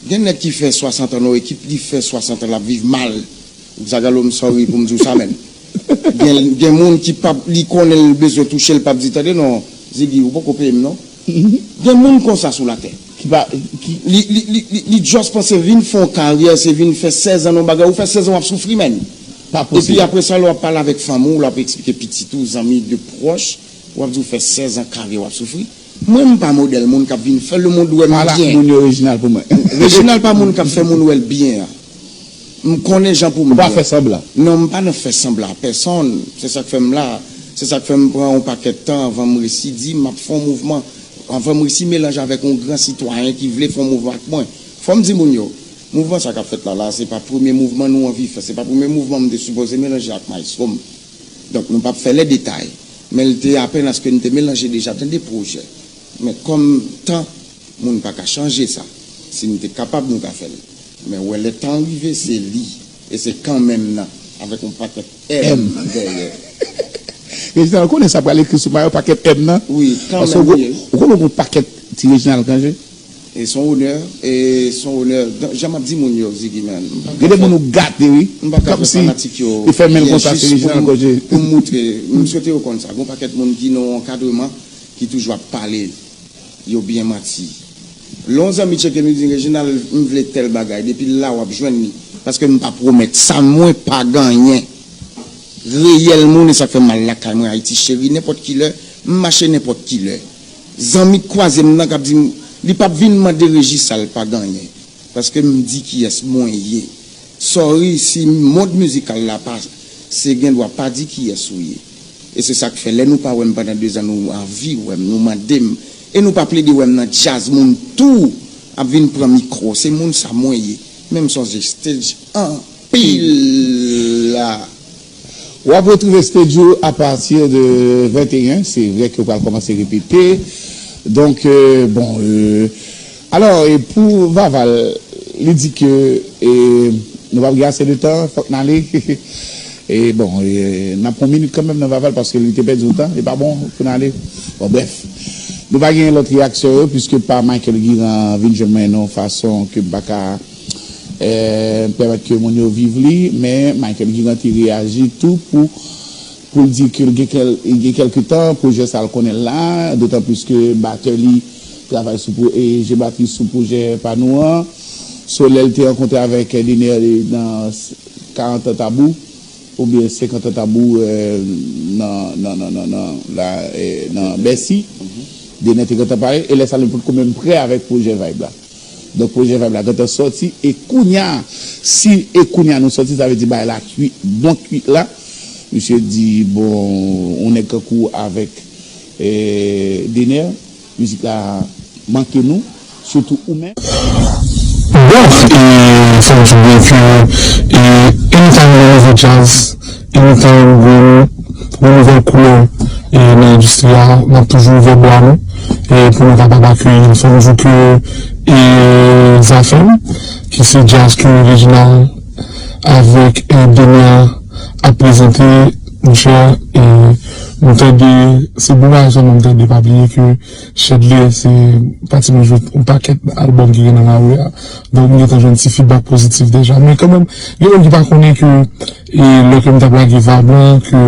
Gen nèg ki fè swasant an nan yon ekip, li fè swasant an l ap viv mal. Zagalo, m sorry pou m di w sa, men. Gen, gen moun ki p ap, li konnen l bezwen touche, l p ap di, tande non, Ziggy, ou poko peye m non. Gen moun konsa sou latè. Ki pa, ki... Li, li, li, li, li just panse vin fè yon karyè, se vin fè sèz an nan yon bagay, ou fè sèz an w ap soufri, men. Pa posib. Epi apre sa, lè w ap pale avèk fanmi w, lè w ap eksplike pitit ou, zanmi, de pwòch, w ap di w fè sèz an karyè, w ap soufri. Mwen, m pa modèl moun k ap vin fè lemonn wè m byen. Pale ak moun yo, Reginald, pou mwen. Reginald pa moun k ap fè moun wè l byen an. M konnen jan pou m byen. Ou pa fè sanblan. Non, m pa nan fè sanblan ak pèsonn. Se sa k fè m la. Se sa k fè m pran yon pakèt tan anvan m resi di m ap fè yon mouvman, anvan m resi melanje avèk yon gran sitwayen ki vle fè yon mouvman ak mwen. Fò m di moun yo, mouvman sa k ap fèt la la, se pa premye mouvman nou anvi fè, se pa premye mouvman m te sipoze melanje ak maestro m. Donk, nou p ap fè lè detay. Men l te apèn aske n te melanje deja, tande pwojè. Men kòm tan, moun pa ka chanje sa. Si n te kapab, nou ta fè l. Men wè lè tan rive, se li. E se kanmenm nan, avèk yon pakèt M dèyè. Reginald, ou konnen sa pral ekri sou mayo pakèt M nan? Wi, kanmenm li ye. Ou konnen yon pakèt ti Reginald Cangé? E se yon onè, e se yon onè. Jan m ap di moun yo, Ziggy, man. Gen de moun ou gate, wi. M pa ka fè fanatik yo byen jis pou m, pou m moutre. M swete yo konn sa. Gen yon pakèt moun ki nan yon ankadreman, ki toujou ap pale. Yo byen manti. Lè yon zanmi tcheke m, li di, "Reginald, m vle tèl bagay." Depi l la, w ap jwenn li. Paske m pa pwomèt sa mwen pa genyen. Reyèl moun, e sa k fè m al lakay mwen, Ayiti cheri, nenpòt ki lè, m mache nenpòt ki lè. Zanmi k kwaze m nan k ap di m, li p ap vin mande Reji sa l pa genyen. Paske m di kiyès mwen ye. Sorry si mond mizikal la pa, se gen dwa pa di kiyès ou ye. E se sa k fè, lè nou pa wè m pandan de zan, nou anvi wè m, nou mande m. E nou pa plede wè m nan djaz moun tou ap vin pran mikwo. Se moun sa mwen ye. Men m sonje stage anpil. W ap retwouve stage ou apati de venteyen. Se vre ke w pral kòmanse repete. Donk, euh, bon, euh, alò, e pou Vaval, li di ke, e, nou p ap gen ase de tan, fòk n ale. E bon, e, n ap pran minit kanmenm nan Vaval paske li te pèdi yon tan, li pa bon pou n ale. Bon, brèf. Nou pa gen lòt reyaksyon yo, piske pa Michael Guiran vin jwenn mwen nan yon fason ke m pa ka, e, pèmèt ke moun yo viv li, men Michael Guiran te reyaji tou pou, pou l di ke l gen kèl-, gen kèlke tan, pwojè sa l konnen l la, dotan plis ke batè li travay sou pwo-, e, jwe batri sou pwojè pa nou an. So, lè l te rankontre avèk Dener nan karant an Tabou, oubyen senkant an Tabou, e, nan, nan, nan, nan, nan, la, e, nan Bèsi. Dener te gentan pare, e lè sa l potko menm prè avèk pwojè Vibe la. Donk, pwojè Vibe la gentan sòti, e kounya, si e kounya nou sòti, sa vle di bagay la kwit, bon kwit la. Misye di, bon, yon nèg kankou avèk, e, Dener, mizik la manke nou, sitou ou menm. Bon, e, fò m di w byen ke, e, anytime gen nouvo djaz, anytime gen yon nouvèl koulè, e, nan endistri a, n ap toujou ouvè bra nou, e, pou nou kapab akeyi l. Fò m di w ke, e, Zafèm, ki se djaz ke Reginald avèk, e, Dener ap prezante, monchè, e, m tande, se bon bagay sèlman m tande, pa bliye ke Chèdlè, se pati mwen jwe yon pakèt albòm ki gen nan lari a. Donk, m gentan jwenn ti feedback pozitif deja. Men kanmenm, gen moun ki pa konnen ke, e, lè ke m t ap lage Vibe lan, ke,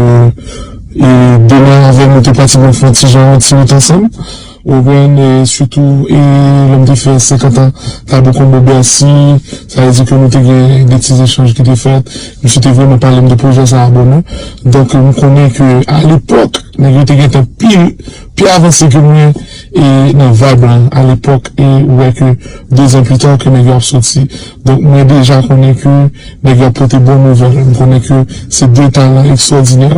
e, Dener avè m, nou te pati mwen fè yon ti jan, yon ti wout ansanm. Ou konprann, e, sitou, e, lè m te fè senkant an, Tabou Konbo Bèsi, sa vle di ke nou te gen de ti echanj ki te fèt. Misye te vrèman pale m de pwojè sa a, bon, non. Donk, m konnen ke, alepòk, nèg yo te gentan pi pi avanse ke mwen, e, nan Vibe lan alepòk, e ou wè ke dezan pita ke nèg yo ap soti. Donk, mwen deja konnen ke nèg yo ap pote bon nouvèl. M konnen ke se de talan ekstwòdinè.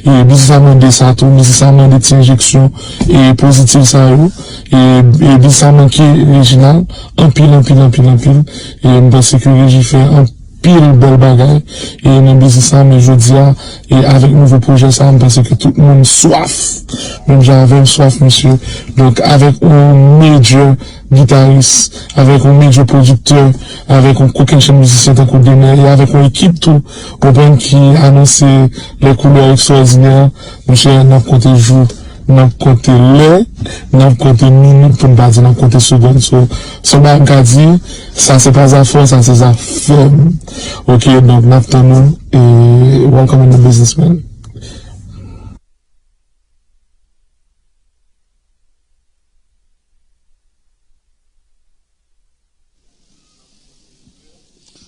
E biznis sa mande sa tou, biznis sa mande ti enjeksyon, e, pozitif sa yo. E, e biznis sa manke Reginald anpil, anpil, anpil, anpil. E m panse ke Reji fè anpil bèl bagay, e, nan biznis sa, men jodi a, e, avèk nouvo pwojè sa, m panse ke tout moun swaf, menm jan avè m, swaf misye. Donk, avèk yon major gitaris, avèk yon major pwodiktè, avèk yon kokennchenn mizisyen tankou Dener, e avèk yon ekip tou, konprann, ki anonse lè koulè ekstwòdinè, monchè, n ap konte jou. N ap konte lè, n ap konte minit, pou n pa di n ap konte segonn. So, sèl bagay m ka di, sa se pa zafè w, sa se zafè m. Oke, donk n ap tann ou, e welcome in the business, man.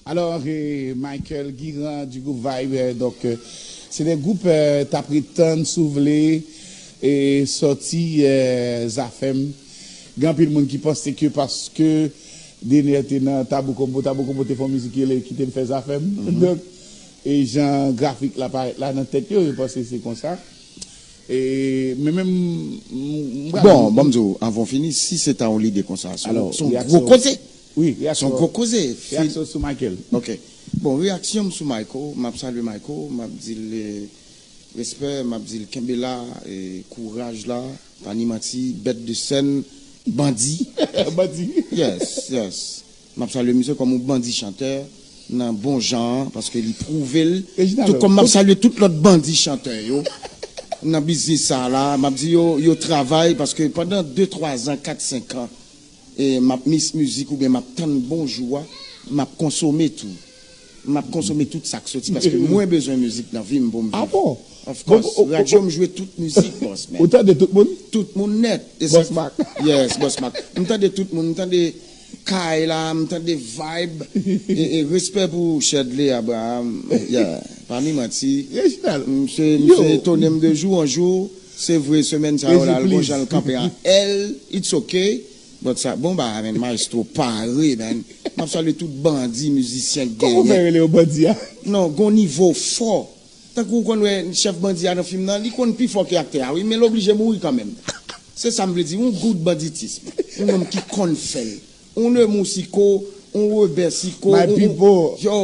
Alò, e, Michael Guiran du groupe Vibe, e, donk, e, se de gwoup, e, t ap ret tann, si w vle, e, sòti, e, Zafèm. Gen anpil moun ki panse ke paske Dener te nan Tabou Konbo, Tabou Konbo te fè yon mizik ki rele Kite m fè Zafèm. Donk, e jan grafik la parèt la nan tèt yo, yo panse se konsa. E, men menm, m, m pral Bon, ban m di w, anvan w fini, si se ta yon lide konsa, se yon, se yon gwo koze. Wi, se yon gwo koze. Reyaksyon sou Michael. Ok. Bon, reyaksyon m sou Michael, m ap salye Michael, m ap di l, e, respè, m ap di l kenbe la, e, kouraj la, pa ni manti, bèt de sèn, bandi. Bandi. Yes, yes. M ap salye misye kòm yon bandi chantè, nan bon jan an, paske li pwouve l. Reginald, Tout kòm m ap salye tout lòt bandi chantè yo, nan biznis sa la, m ap di yo, yo travay, paske pandan de, twa zan, kat, senk an, e m ap miss mizik oubyen m ap tann bon jou a, m ap konsome tou. M ap konsome tout sa k soti, paske mwen bezwen mizik nan vi m pou m viv. Ah bon? Of course. Radyo m jwe tout mizik, boss man. Ou tande tout moun? Tout moun nèt. E sa Boss Mac. Yes, Boss Mac. M tande tout moun, m tande Kay la, m tande vibe. E, e respè pou Shedley Abraham. Yeah, pa ni manti. Reginald. Misye, misye etone m de jou an jou. Se vre, semèn sa yo la, l gon jan l kanpe an L, it's okay. But sa, bon bagay, man, maestro pare, man. M ap salye tout bandi, mizisyen k genyen. Kòman w fè rele yo bandi a? Non, gon nivo fò. Tankou w konn wè chèf bandi a nan fim nan, li konn pi fò ke aktè a, wi, men l oblije mouri kanmenm. Se sa m vle di, yon gout banditism. Yon nonm ki konn fè l. Yon Nemours Icot, yon Robert Sicot, yon, yo,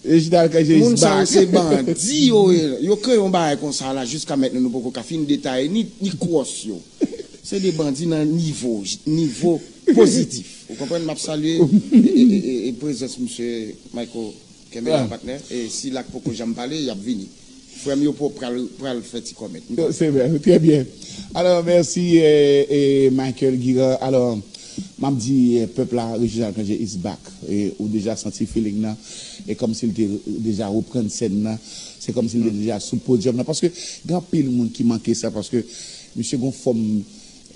Reginald Cangé is back. Moun sa yo se bandi yo ye. Yo kreye yon bagay konsa la, jiska mentnan nou poko ka fin detaye ni, ni kros yo. Se de bandi nan nivo, nivo pozitif. Ou konprann? M ap salye e, e, e, e, e prezans misye Michael. Kenbe la, patnè. E si lak poko janm pale, y ap vini. Frè m yo po-, pral, pral fè ti kòmèt. Se vre, trè byen. Alò, mèsi, eh, eh, Michael Guiran. Alò, m ap di, eh, pèp la, Reginald Cangé is back. E ou deja santi feeling nan. E kòmsi l te deja reprann sèn nan. Se kòmsi l te deja sou podyòm nan. Paske gen anpil moun ki manke sa. Paske misye gon fòm,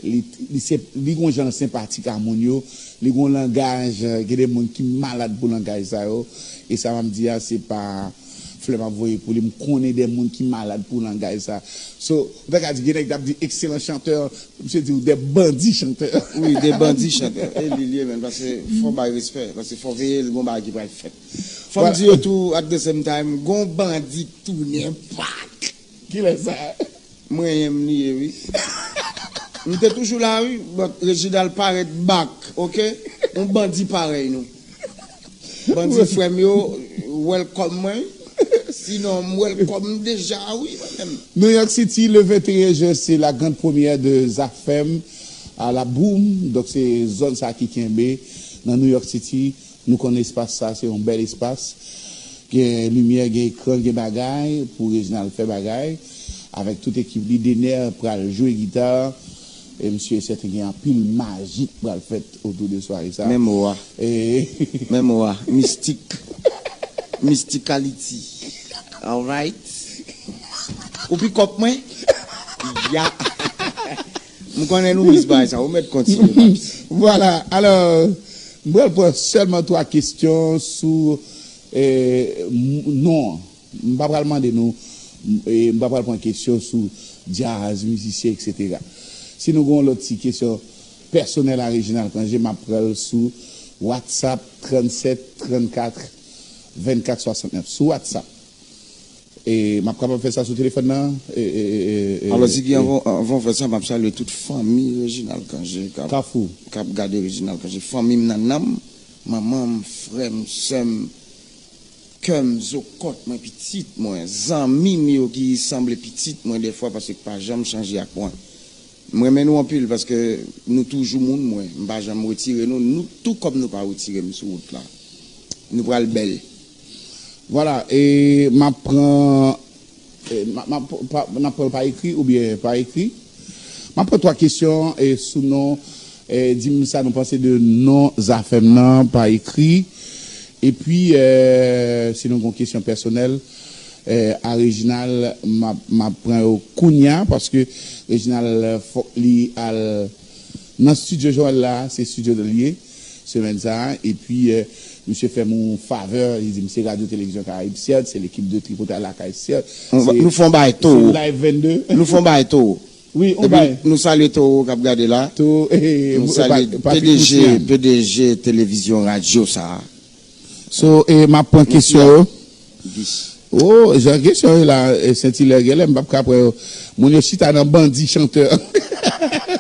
li, li se, li gon jan l senpatik a moun yo. Li gon langaj, eh, gen de moun ki malad pou langaj sa yo. E sa m ap di a, se pa flè m ap voye pou li. M konnen de moun ki malad pou langaj sa. So, ou ta ka di, gen nèg k ap di excellent chanteur, misye di w de bandi chantè. Wi, de bandi chantè. E li l ye, menm, paske fò bay respè, paske fò veye l, gon bagay ki pral fèt. Fò m di yo tou, at the same time, gon bandi k tounen back. Kilè sa? Mwen menm li ye, wi. M te toujou la, wi. But Reginald parèt back, oke? Yon bandi parèy nou. Bandi frè m yo, welcome mwen. Sinon, m welcome deja, wi, mwen menm. New York City, le vingt et un juin, c'est la grande première de Zafèm à la Boom. Donk, se zòn sa ki kenbe nan New York City. Nou konn espas sa, se yon bèl espas. Gen limyè, gen ekran, gen bagay pou Reginald fè bagay. Avèk tout ekip li, Dener pral jwe gita. E m si e sèten gen anpil maji k pral fèt otou de sware sa. Men mo a. E Men mo a. Mistik. Mysticality. Alright. Ou pick up mwen? Ya. M konnen nou miss bagay sa. Ou mèt kontinye, papi. Vwala. Alò, m pral pran sèlman twa kesyon sou, eh, m-, non. M pa pral mande nou, m, eh, m pa pral pran kesyon sou djaz, mizisyen, etsetera. Si nou gen yon lòt ti kesyon pèsonèl a Reginald Cangé, m ap pran l sou WhatsApp trannsèt trannkat vennkat swasantnèf. Sou WhatsApp. E m ap kapab fè sa sou telefòn nan? E, e, e, e, e, Alò, Ziggy, e, anvan, anvan w fè sa, m ap salye tout fanmi Reginald Cangé k ap, Kafou, k ap gade Reginald Cangé. Fanmi m nan nanm, manman m, frè m, sè m, kè m, zo kòt mwen, pitit mwen, zanmi m yo ki sanble pitit mwen dèfwa paske k pa janm chanje ak mwen. M renmen nou anpil paske nou toujou moun mwen. M pa janm retire nou, nou tou kòm nou pa retire m sou wout la. Nou pral bèl. Vwala, e m ap pran, e, m ap, m ap, pa, n ap pran l pa ekri oubyen pa ekri? M ap pran twa kesyon, e, sou non, e, di m sa nou panse de non Zafèm nan pa ekri. Epi, e, si nou gen kesyon pèsonèl, e, a Reginald, m ap, m ap pran yo kounya, paske Reginald, fòk li al nan estidyo Joel la, se estidyo l ye, semèn sa a. Epi, e, misye fè m yon favè, li di m se Radyo Televizyon Karayib, sèt, se lekip de Tripotay Lakay, sèt. Nou fè yon bagay towo. Se Live vennde. Nou fè yon bagay towo. Wi, yon bagay. Epi, nou salye towo k ap gade la. Towo, e, nou salye P D G, P D G televizyon radyo sa a. So, e, m ap pran kesyon yo. O, jan kesyon yo la, e, Sentilè, genlè m p ap ka pran yo. Moun yo chita nan bandi chantè.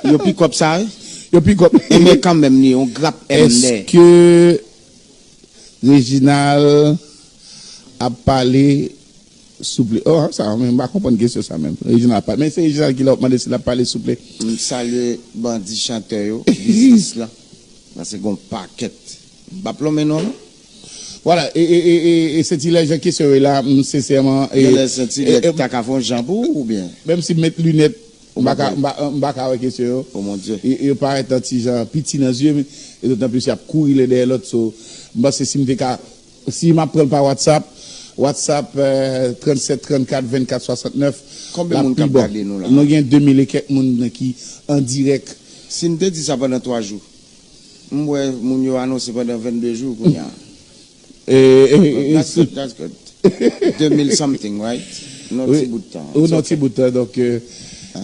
Yo pick up sa, wi? Yo pick up. Men kanmenm, ni yon grap M nè. Èske Reginald ap pale souple? O, sa, men m pa konprann kesyon sa menm. Reginald ap pale. Men se Reginald ki la w ap mande si l ap pale souple. M salye bandi chantè yo, biznis lan. Paske gon pakèt. M p ap lonmen non, non. Vwala, e, e, e, e, e Sentilè, jan kesyon yo la, m sensèman, e, Genlè Sentilè e, e, ta ka fè yon jan pou ou, oubyen? Menm si m met linèt, m pa ka, m pa, m pa ka wè kesyon yo. O mon Dye. E, yo parèt yon ti jan piti nan zye m, e dotan plis y ap kouri len dèyè lòt, so, m panse si m te ka, si m ap pran l pa WhatsApp, WhatsApp, e, trannsèt trannkat vennkat swasantnèf, Konbyen moun k ap gade nou la? Nou gen de mil e kèk moun ki an dirèk. Si n te di sa pandan twa jou? M wè moun yo anonse pandan vennde jou kounye a. E, e, e, That's good, that's good. De mil something, right? Non, wi, ti bout tan. Ou It's nan ti okay. Bout tan, donk, euh,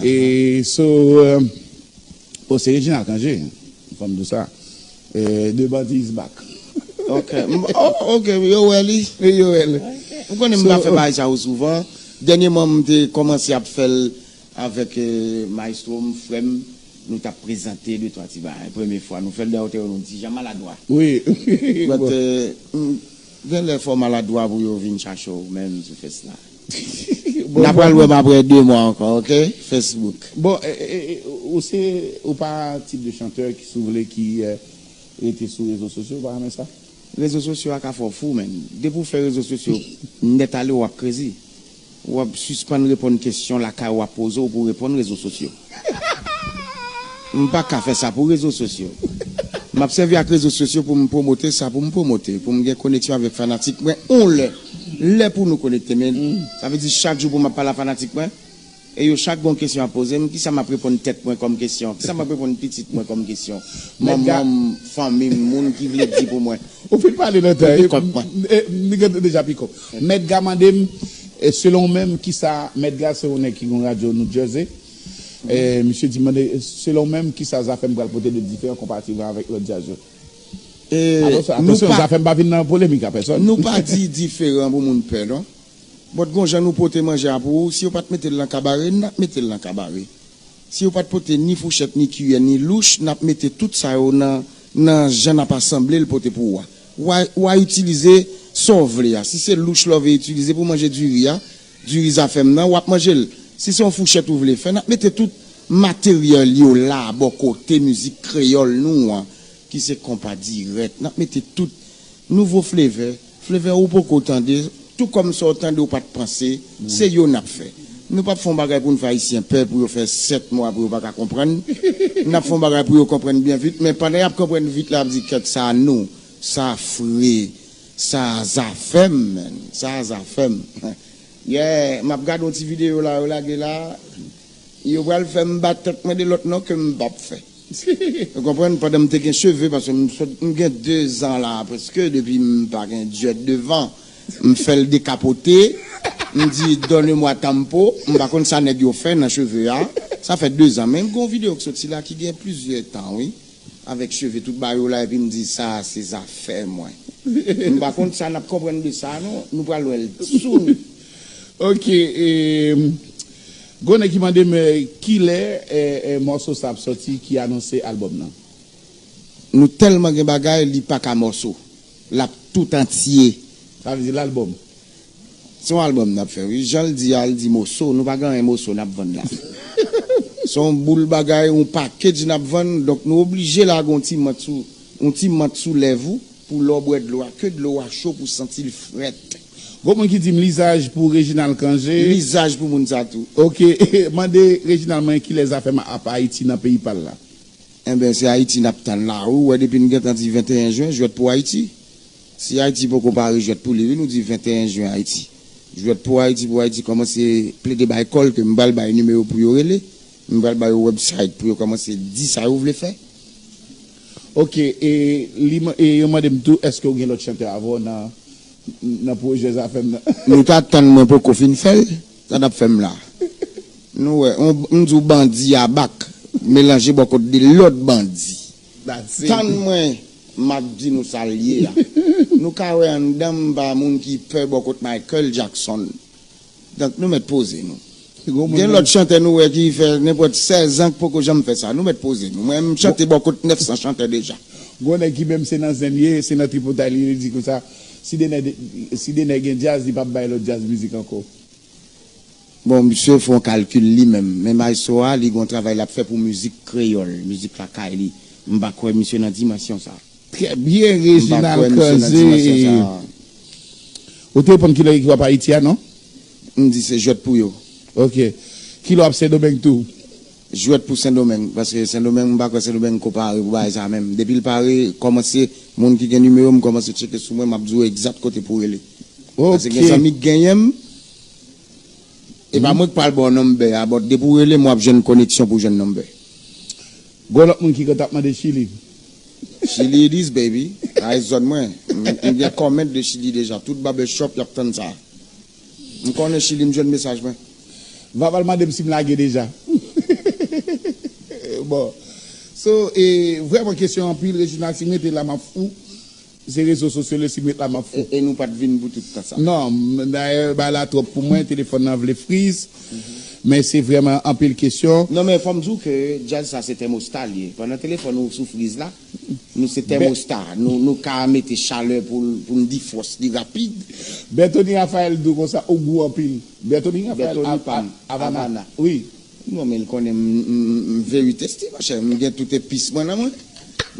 e so, euh, bon, se Reginald Cangé, fò m di w sa. Euh, The Bandi is back. Ok. M- Oh, ok, yo wè li. Yo wè li. M konnen m So, pa fè bagay sa yo souvan. Dènyèman, m te kòmanse ap fè l avèk, euh, maestro m, frè m. Nou t ap prezante de twa ti bagay. Premye fwa nou fè l dan otè, nou di jan maladwa. Wi. But, euh, m- Genlè fò maladwa pou yo vin chache w menm sou fès la. Bon, N a pral wè m apre de mwa ankò, ok? Facebook. Bon, e, e, e, ou se, ou pa tip de chantè ki, si w vle, ki, eh, rete sou rezo sosyo, ou pa renmen sa? Rezo sosyo a ka fè w fou, menn. Depi w fè rezo sosyo nèt ale, w ap krezi. W ap sispann reponn kesyon lakay w ap poze w pou w reponn rezo sosyo. M pa ka fè sa pou rezo sosyo. M ap sèvi ak rezo sosyo pou m pwomote sa pou m pwomote, pou m gen koneksyon avèk fanatik mwen on lè. Lè pou nou konekte, men sa vle di chak jou pou m ap pale a fanatik mwen. E yo chak gon kesyon ap poze m, kisa m ap reponn tèt mwen kòm kesyon? Kisa m ap reponn pitit mwen kòm kesyon? Manman m, fanmi m, moun ki vle di pou mwen. Ou fin pale nan tan. Pikòp mwen. M gen deja pikòp. Mèt Ga mande m, eh, selon w menm, kisa, Mèt Ga se yon nèg ki gen yon radyo New Jersey. Eh, misye di mande, selon w menm, kisa Zafèm pral pote de diferan konparativman avèk lòt djaz yo? Atansyon, atansyon, Zafèm pa vin nan polemik a pèsòn. Nou pa di diferan pou moun pè, non. But gon jan nou pote manje a pou ou, si yo pa t mete l nan kabare, n ap mete l nan kabare. Si yo pa t pote ni fouchèt, ni kiyè, ni louch, n ap mete tout sa yo nan, nan jan n ap asanble l pote pou ou a. W a, w a itilize sa w vle a. Si se louch la w vle itilize pou manje diri a, diri Zafèm nan, w ap manje l. Si se yon fouchèt ou vle fè, n ap mete tout materyèl yo la bò kote mizik kreyòl nou an, ki se konpa dirèk. N ap mete tout nouvo flevè, flevè ou poko tande, tou kòm sa w tande ou pa t panse, se yo n ap fè. Nou p ap fè yon bagay pou n fè Ayisyen pè, pou yo fè sèt mwa, pou yo pa ka konprann. N ap fè yon bagay pou yo konprann byen vit, men pandan y ap konprann vit la, y ap di, "Kèt sa nou, sa fre, sa Zafèm, menn, sa Zafèm." Yeah, m ap gade yon ti videyo la, yo lage la, yo pral fè m bat tèt mwen de lòt non ke m p ap fè. Ou konprann? Pandan m te gen cheve, paske m sot, m gen de zan la, prèske, depi m pa gen djèt devan. M fè l dekapote, m di, "Donnez-moi tampo." M pa konn sa nèg yo fè nan cheve a. Sa fè de zan, men m gen yon videyo k soti la ki gen plizyè tan, wi. Avèk cheve tout ba yo la, epi m di, "Sa a se zafè mwen." M pa konn sa n ap konprann de sa, non. Nou pral wè l soon. Ok, e, gon nèg ki mande m, eh, kilè, eh, eh, mòso sa ap sòti ki anonse albòm nan? Nou tèlman gen bagay, li pa ka mòso. L ap tout antye. Sa vle di l albòm? Se yon albòm n ap fè, wi. Jan l di a, l di moso. Nou pa gen anyen moso n ap vann la. Se yon boul bagay, yon package n ap vann. Donk, nou oblije lage yon ti mant sou, yon ti mant sou lèv ou pou lè w bwè dlo a, ke dlo a cho pou santi l frèt. Gon moun ki di m lizaj pou Reginald Cangé. Lizaj pou moun sa tou. Ok, mande Reginald mwen kilè Zafèm ap Ayiti nan peyi pa l la. Enben, se Ayiti n ap tann la. Ou wè, depi n gentan di venteyen jen, jwèt pou Ayiti. Si Ayiti poko pare, jwèt pou li, wi, nou di venteyen jen Ayiti. Jwèt pou Ayiti, pou Ayiti kòmanse plede bay kò l ke m pral bay nimewo pou yo rele. M pral ba yo website pou yo kòmanse di sa yo vle fè. Ok, e, li, e yo mande m tou, èske w gen lòt chantè avè w nan, nan pwojè Zafèm nan? Nou ta tann mwen poko fin fè l, sa n ap fè m la. Nou wè, on, m di w bandi a bak, melanje bò kot de lòt bandi. Tann mwen, m ap di nou sa l ye a. Nou ka wè anndan m pa moun ki pè bò kot Michael Jackson. Donk, nou mèt poze nou. Gen lòt chantè nou wè ki fè nenpòt sèz an k poko janm fè sa. Nou mèt poze nou. Mwen, m chante bò kot nèf san chantè deja. Gon nèg ki menm se nan zen l ye, se nan tripotay li, li di konsa, si Denè, si Denè gen djaz, li p ap bay lòt djaz mizik ankò. Bon, misye fè yon kalkil li menm. Men maestro a, li gon travay l ap fè pou mizik kreyòl, mizik lakay li. M pa kwè misye nan dimansyon sa. Trè byen, Reginald Cangé. Ou te reponn kilè ki w ap Ayiti a, non? M di se jwèt pou yo. Ok. Kilè w ap Sendomeng tou? Jwèt pou Sendomeng, paske Sendomeng, m pa kwè Sendomeng ko pare pou bagay sa menm. Depi l pare, kòmanse, moun ki gen nimewo m, kòmanse tcheke sou mwen, m ap di w egzat kote pou w rele. Paske gen zanmi k genyen m, e pa mwen k pral ba w nonbè a, but depi w rele m, w ap jwenn koneksyon pou w jwenn nonbè. Gon lòt moun ki konn t ap mande Chili. Chili it is, baby. A e zòn mwen. M, m gen kòmand de Chili deja. Tout barbershop y ap tann sa. M konnen Chili, m jwenn mesaj mwen. Vaval mande m si m lage deja. Bon. So, e, vrèman kesyon anpil, Reginald, si m rete la, m ap fou. Se rezo sosyo yo, si m ret la, m ap fou. E, e nou pa t vin pou tout tan sa. Non, m, dayè, bagay la twòp pou mwen, telefòn nan vle friz. Men se vrèman anpil kesyon. Non, men fò m di w ke djaz sa se tèmosta l ye. Pandan telefòn ou sou friz la, nou se tèmosta. Nou, nou ka mete chalè pou, pou n defwòs li rapid. Bertony Raphaël di w konsa, ou gou anpil. Bertony Raphaël, Bertony Av-, Pam, Av-, Avana. Avana. Wi. Non, men l konnen m, m, m, m verite sti, monchè. M gen tout epis mwen nan mwen.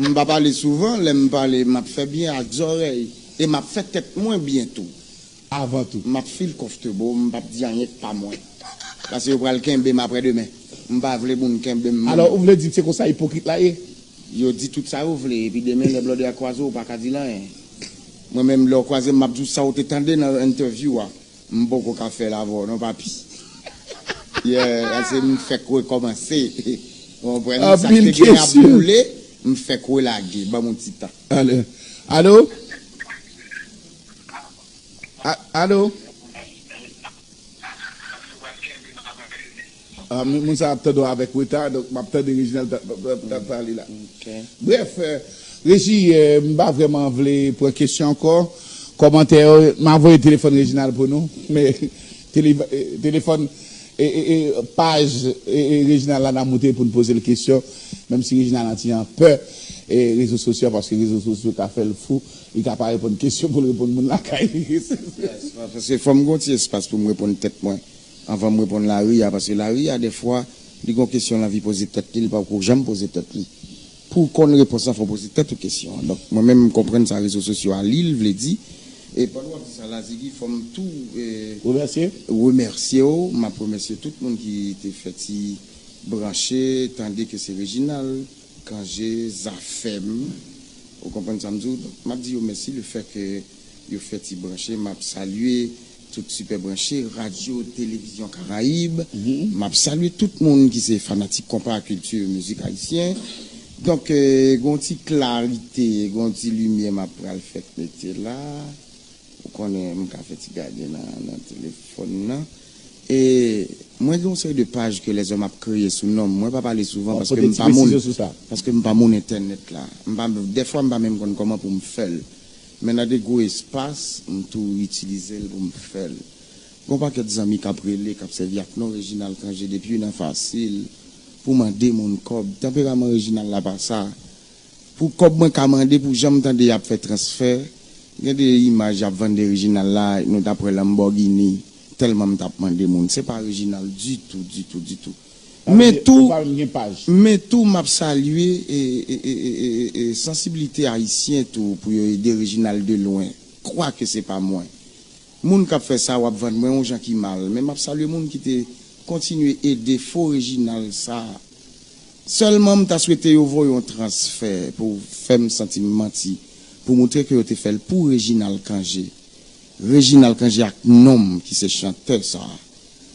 M pa pale souvan, lè m pale, m ap fè byen ak zòrèy. E m ap fè tèt mwen byen tou. Avan tou. M ap feel comfortable, m p ap di anyen k pa mwen. Paske yo pral kenbe m aprè demen. M pa vle moun kenbe m. Alò, ou vle di se konsa ipokrit la ye? Yo di tout sa yo vle, epi demen lè blòdè a kwaze w, ou pa ka di l anyen. Mwen menm, lè w kwaze m, m ap di w sa w te tande nan entèvyou a. M poko ka fè l avè w non, papi. Yeah, ase m fèk rekòmanse. Ou konprann? Sa k te gen ap boule, m fèk relage. Ban m yon ti tan. Alo? Alo? A-, alo? Ah, moun, moun sa ap tande w avèk reta, donk m ap tande Reginald t ap, t ap, t ap, t ap pale la. Ok. Brèf, euh, Reji, euh, m pa vrèman vle pran kesyon ankò. Kòmantè yo, m a voye telefòn Reginald pou nou, men tele-, eh, telefòn, e, e, e, paj, e, e, Reginald la n a moute pou n poze l kesyon, menm si Reginald an ti jan pè, e, rezo sosyo, paske rezo sosyo ka fè l fou, li ka pa reponn kesyon pou l reponn moun lakay li. Yes, paske fò m gen yon ti espas pou m reponn tèt mwen. Anvan m reponn lari a, paske lari a, dèfwa, li gon kesyon l anvi poze tèt li, li poko janm poze tèt li. Pou w konn repons lan, fò w poze tèt ou kesyon an. Donk, mwen menm, m konprann sa rezo sosyo a li, l vle di. E pandan w ap di sa la, Ziggy, fò m tou, eh, remèsye w. M ap remèsye tout moun ki te fè ti branche, tande ke se Reginald Cangé, Zafèm. Ou konprann sa m di w? Donk, m ap di yo mèsi lefètke yo fè ti branche. M ap salye tout Sipè Branche, Radyo Televizyon Karayib. M ap salye tout moun ki se fanatik konpa, kilti, mizik ayisyen. Donk, eh, gon ti klarite, gon ti limyè m ap pral fèk mete la. Ou konnen, m ka fè ti gade nan, nan telefòn nan. E mwen gen yon seri de paj ke lèzòm ap kreye sou non m. Mwen pa pale souvan paske m pa moun, paske m pa moun entènèt la. M pa, dèfwa m pa menm konn kòman pou m fè l. Men nan de gwo espas, m tou itilize l pou m fè l. Gon pakèt zanmi k ap rele, k ap sèvi ak non Reginald Cangé depi nan fasil pou mande moun kòb. Tanperaman Reginald la pa sa. Pou kòb mwen ka mande, pou jan m tande y ap fè transfè, gen de imaj y ap vann de Reginald la, nou t ap wè Lamborghini, tèlman m t ap mande moun. Se pa Reginald ditou, ditou, ditou. Men tou, men tou, m ap salye e, e, e, e, e, e sansiblite ayisyen tou pou yo ede Reginald de lwen. Kwake se pa mwen. Moun k ap fè sa, w ap vann mwen yon jan ki mal. Men m ap salye moun ki te kontinye ede fo Reginald sa. Sèlman, m ta swete yo voye yon transfè pou fè m santi m manti, pou moutre ke yo te fè l pou Reginald Cangé. Reginald Cangé ak non m ki se chantè sa.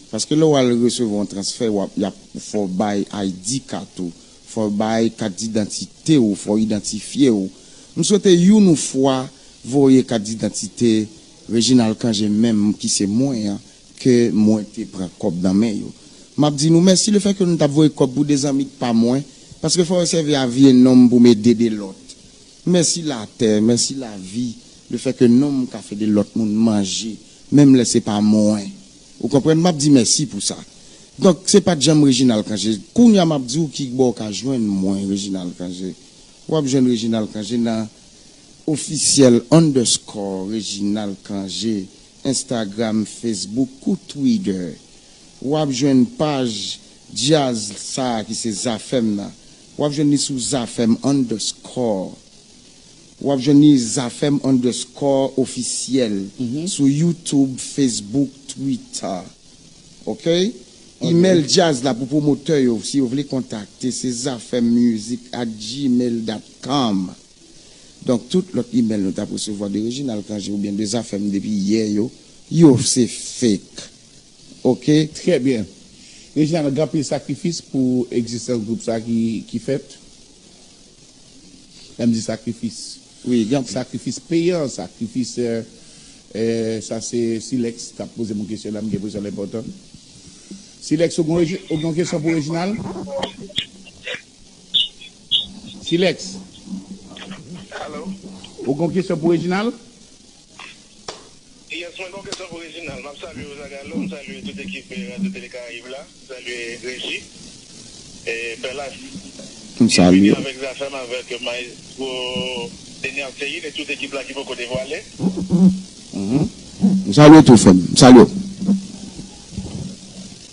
Paske lè w al resevwa yon transfè, w ap, y ap, fò w bay I D card ou, fò w bay kat didantite w, fò w idantifye w. M swete youn ou fwa voye kat didantite Reginald Cangé menm ki se mwen an, ke mwen te pran kòb nan men yo. M ap di nou mèsi lefètke nou t ap voye kòb pou de zanmi k pa mwen, paske fò yo sèvi a vye non m pou m ede de lòt. Mèsi latè, mèsi lavi, lefètke non m ka fè de lòt moun manje, menm lè se pa mwen. Ou konprann? M ap di mèsi pou sa. Donk, se pa t janm Reginald Cangé. Kounye a, m ap di w ki bò w ka jwenn mwen, Reginald Cangé. W ap jwenn Reginald Cangé nan officiel underscore Reginald Cangé, Instagram, Facebook, kou Twitter. W ap jwenn paj djaz sa a ki se Zafèm nan. W ap jwenn li sou Zafèm underscore. W ap jwenn li Zafèm underscore officiel sou YouTube, Facebook, Twitter. Ok? Imèl djaz la pou pwomotè yo, si yo vle kontakte, se zafèmmusic at gmail dot com. Donk, tout lòt imèl nou t ap resevwa de Reginald Cangé oubyen de Zafèm depi yè yo, yo se fake. Ok? Trè byen. Reginald, gen anpil sakrifis pou egzistans gwoup sa ki, ki fèt? Lè m di sakrifis, Wi, gen anpil. Sakrifis peyan, sakrifis. Euh, euh, sa se Silex k ap poze m yon kesyon la, m gen enpresyon l enpòtan. Silex, ou gen Regi- ou gen yon kesyon pou Reginald? Silex, Alo? Ou gen yon kesyon pou Reginald? Yes, mwen gen yon kesyon pou Reginald. M ap salye w, Zagalo, m salye tout ekip eh, Radyo Tele Karayib la, m salye Regi, eh, Pèlas. M salye. Avèk Zafèm, avèk Maestro Dener Ceïd e tout ekip la ki poko devwale. M salye tou, frè m. M salye w.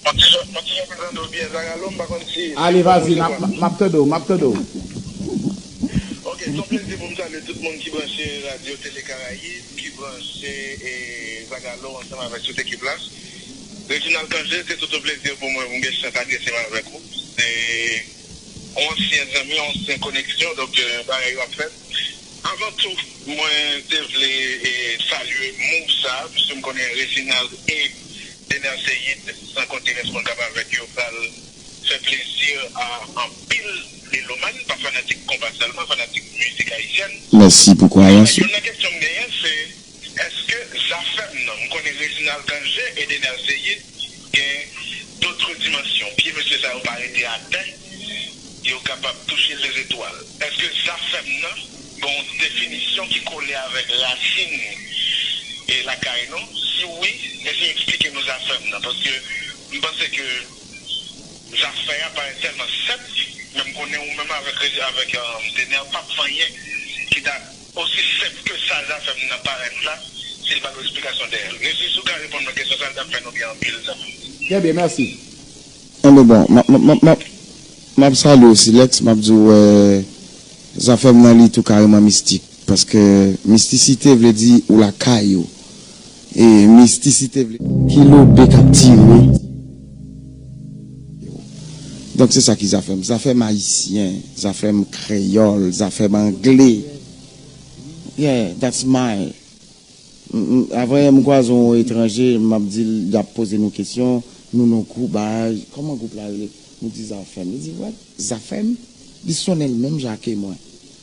Mwen ti jan mwen ti jan prezante w byen, Zagalo, m pa konn si. Ale, vazi, m ap tande w, m ap tande w. Ok, se yon plezi pou m salye tout moun ki branche Radyo Tele Karayib, ki branche eh, Zagalo ansanm avèk tout ekip la. Reginald Cangé, se tout yon plezi pou mwen pou m gen chans adrese m avèk ou. Se yon ansyen zanmi, yon ansyen koneksyon, donk eh, bagay yo ap fèt. Avan tou, mwen te vle eh, salye move sa, piske m konnen Reginald e Dener Ceïd, san konte rès moun k ap avèk yo, pral fè plezi a anpil melomàn, pa fanatik konpa sèlman, fanatik mizik ayisyèn. Mèsi pou kwayans ou. Youn nan kesyon m genyen, se èske Zafèm nan, m konnen Reginald Cangé e Dener Ceïd gen dòt dimansyon, pye mesye sa yo pa rete atè, yo kapab touche lezetwal. Èske Zafèm nan gen yon definisyon ki kole avèk rasin e lakay nou? Si wi, eseye eksplike nou Zafèm nan, paske m panse ke Zafè a parèt tèlman senp, men m konnen ou menm avèk, avèk Dener p ap fè anyen ki ta osi senp ke sa Zafèm nan parèt la, si l pa gen eksplikasyon dèyè l. Regi, si w ka reponn mwen kesyon sa, l t ap fè nou byen anpil, zanmi. Trè byen, mèsi. Enben bon, m ap- m ap- m ap- m ap- m ap salye w, Silex, m ap di w eh, Zafèm nan li tou kareman mistik, paske mistisite vle di ou lakay ou. E mistisite vle. Kilo bèk ap tire. Donk se sa ki Zafèm. Zafèm ayisyen, Zafèm kreyòl, Zafèm angle. Yeah, that's my. M- m- Avan yè m kwaze yon etranje, m ap di l, y ap poze nou kesyon, nou nan kou, bagay, kòman gwoup la rele? Nou di Zafèm. Li di, what? Zafèm? Li sonnen l menm jan ke mwen.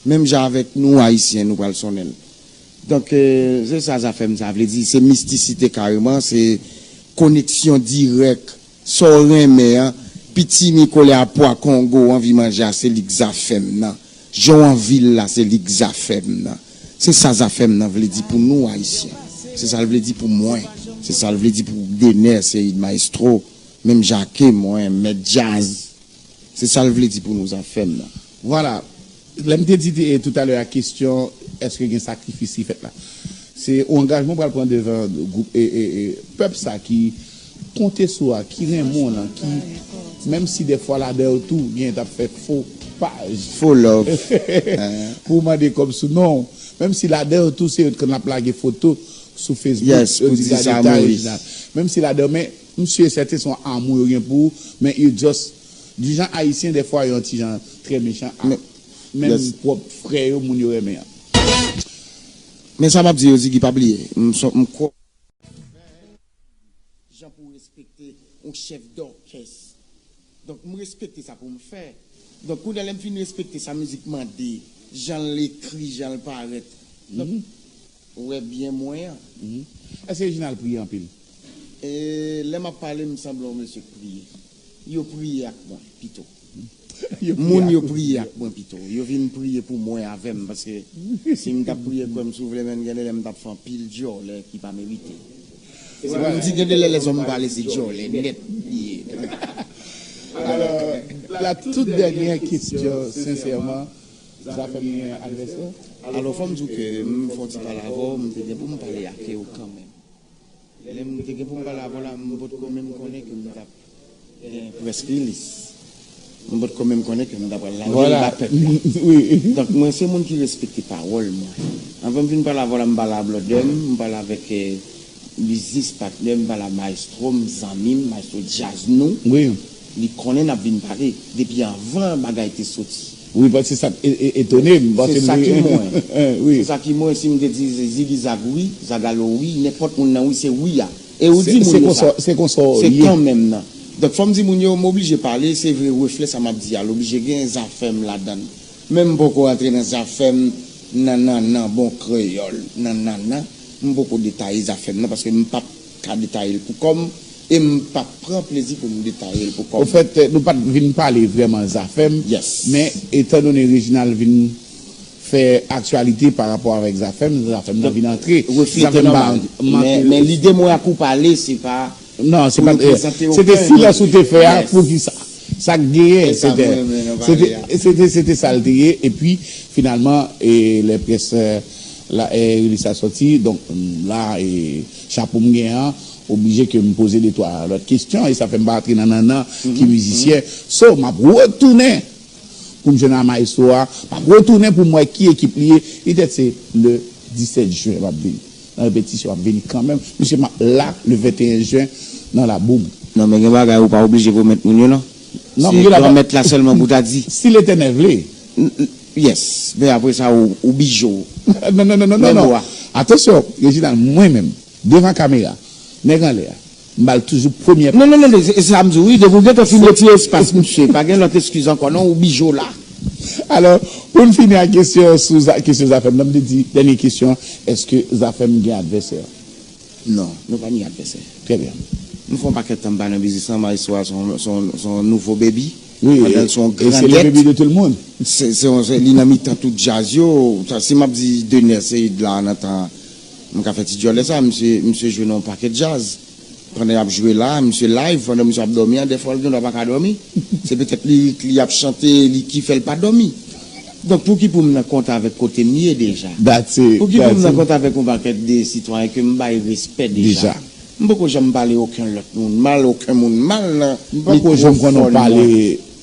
Menm jan avèk nou ayisyen, nou pral sonnen l. Donk, eh, se sa Zafèm sa vle di. Se mistisite kareman, se koneksyon dirèk. Sa w renmen an, pitimi kole a pwa Kongo w anvi manje a, se li k Zafèm nan. Jan w anvi l la, se li k Zafèm nan. Se sa Zafèm nan vle di pou nou ayisyen. Se sa l vle di pou mwen. Se sa l vle di pou Dener Ceïd, maestro, menm jan ke mwen, mèt djaz. Se sa l vle di pou nou Zafèm nan. Vwala. Lè m te di eh, toutalè a kesyon, èske gen sakrifis ki fèt la? Se yon angajman w pral pran devan gwoup e, e, e pèp sa ki konte sou a, ki renmen w lan, ki menm si dèfwa ladan yo tou gen t ap fè fo paj Fo love. pou mande kòb sou non w. Menm si ladan yo tou se yo k ap lage foto sou Facebook, Yes, yo pou di di gade sa ta Maurice. Reginald. Menm si ladan, men m si e sèten se yon amou yo gen pou ou, men you just, di jan ayisyen dèfwa yo yon ti jan trè mechan ak Men- menm Yes. pwòp frè yo, moun yo renmen an. Men sa m ap di yo, Ziggy, pa bliye. M son- m kwè jan pou w respekte yon chèf dòkès. Donk, m respekte sa pou m fè. Donk, kounye a lè m fin respekte sa mizik mande, jan l ekri, jan l parèt. Donk, ou wè byen mwen an. Èske Reginald priye anpil? E lè m ap pale, m sanble yon mesye k priye. Yo priye ak mwen, pito. Moun yo priye ak mwen pito. Yo vin priye pou mwen avè m, paske si m t ap priye kwè m si w vle, men gen de lè m t ap fè anpil djòlè ki pa merite. Se pou m di gen de lè lèzòm pale se djòlè nèt li ye. Alò, la tout dènyè kesyon, sensèman, Zafèm gen advèsè? Alò, fò m di w ke m fè yon ti pale avè w, m te gen pou m pale ak ou kanmenm. Lè m te gen pou m pale avè w la, m potko menm konnen ke m t ap gen press release. M potko menm konnen ke m t ap pral lage l ba pèp la. Donk, mwen se moun ki respekte pawòl mwen. Anvan m vin pale avè w la, m pale a blòdè m, m pale avèk eh, biznis patnè m, m pale a maestro m, zanmi m, maestro djaz nou. Li konnen n ap vin pale depi anvan bagay te soti. Wi, paske sa k e- e- etone m. Se sa ki mwen. Se sa ki mwen, si m te di Ziggy Zag wi, Zagalo wi, nenpòt moun nan wi, se wi a. E ou di moun yo sa. Se konsa w ye. Se kanmenm nan. Donk, fò m di moun yo, m oblije pale, se vre, reflè sa m ap di a, l oblije gen Zafèm ladan l. Men m poko rantre nan zafè m nan nannan bon kreyòl, nan nannan. M poko detaye zafè m nan paske m p ap ka detaye l pou kò m e m p ap pran plezi pou m detaye l pou kò m. Ofèt, nou pa t vin pale vrèman zafè m, men etandone Reginald vin fè aktyalite pa rapò avèk zafè m, zafè m nan vin antre. Reflete nòmal. Men lide mwen ak ou pale, se pa Non, se pa, se te silans ou te fè a, poukisa? Sa k genyen, se te, se te, se te sa l te ye, epi finalman, e, lè près, e, la, e, release la sòti, donk, la, e, chapo m genyen an, oblije ke m poze de twa lòt kesyon, e sa fè m pa antre nan nannan ki mizisyen. So, m ap retounen pou m jwenn a maestro a, m ap retounen pou m wè ki ekip li ye. Petèt se le disèt jen m ap vini. Nan repetisyon, m ap vini kanmenm. Mesye, m ap la le venteyen jen nan Laboum. Non, men gen bagay ou pa oblije pwomèt moun yo, non. Non, se Granmèt la sèlman pou ta di. Si Letènèl vle. Yes. Men apre sa, ou, ou bijo. Non, non, non, non, non, non. Atansyon, Reginald, mwen menm, devan kamera, nèg anlè a, m ba l toujou premyè plas. Non, non, non, non, se sa m di w, wi, depi w gentan fin retire espas misye, pa gen lòt eskiz ankò, non, ou bijo la. Alò, pou n fini ak kesyon sou za-, kesyon zafè m nan, m te di, dènye kesyon, èske zafè m gen advèsè? Non, nou pa ni advèsè. Trè byen. Nou fè yon pakèt tan m pa nan biznis lan, maestro a se yon, se yon, se yon nouvo baby. Wi, pandan l se yon e se le granèt. Baby de tout le monde. Se, se yon, se, li nan mitan tout djaz yo. Sa, si m ap di Dener Ceide la nan tan, m ka fè ti djòlè sa, misye, misye jwe nan yon pakèt djaz. Pandan y ap jwe la, misye live, pandan misye ap dòmi an, dèfwa l gendwa pa ka dòmi. Se petèt lirik li ap chante, li ki fè l pa dòmi. Donk, pouki pou m nan kont avèk kote m ye deja? That's it, that's it. Pouki pou m nan kont avèk yon pakèt de sitwayen ke m bay respè deja? Deja. M poko janm pale okenn lòt moun mal, okenn moun mal nan mikwofòn mwen. M poko janm konn yon pale,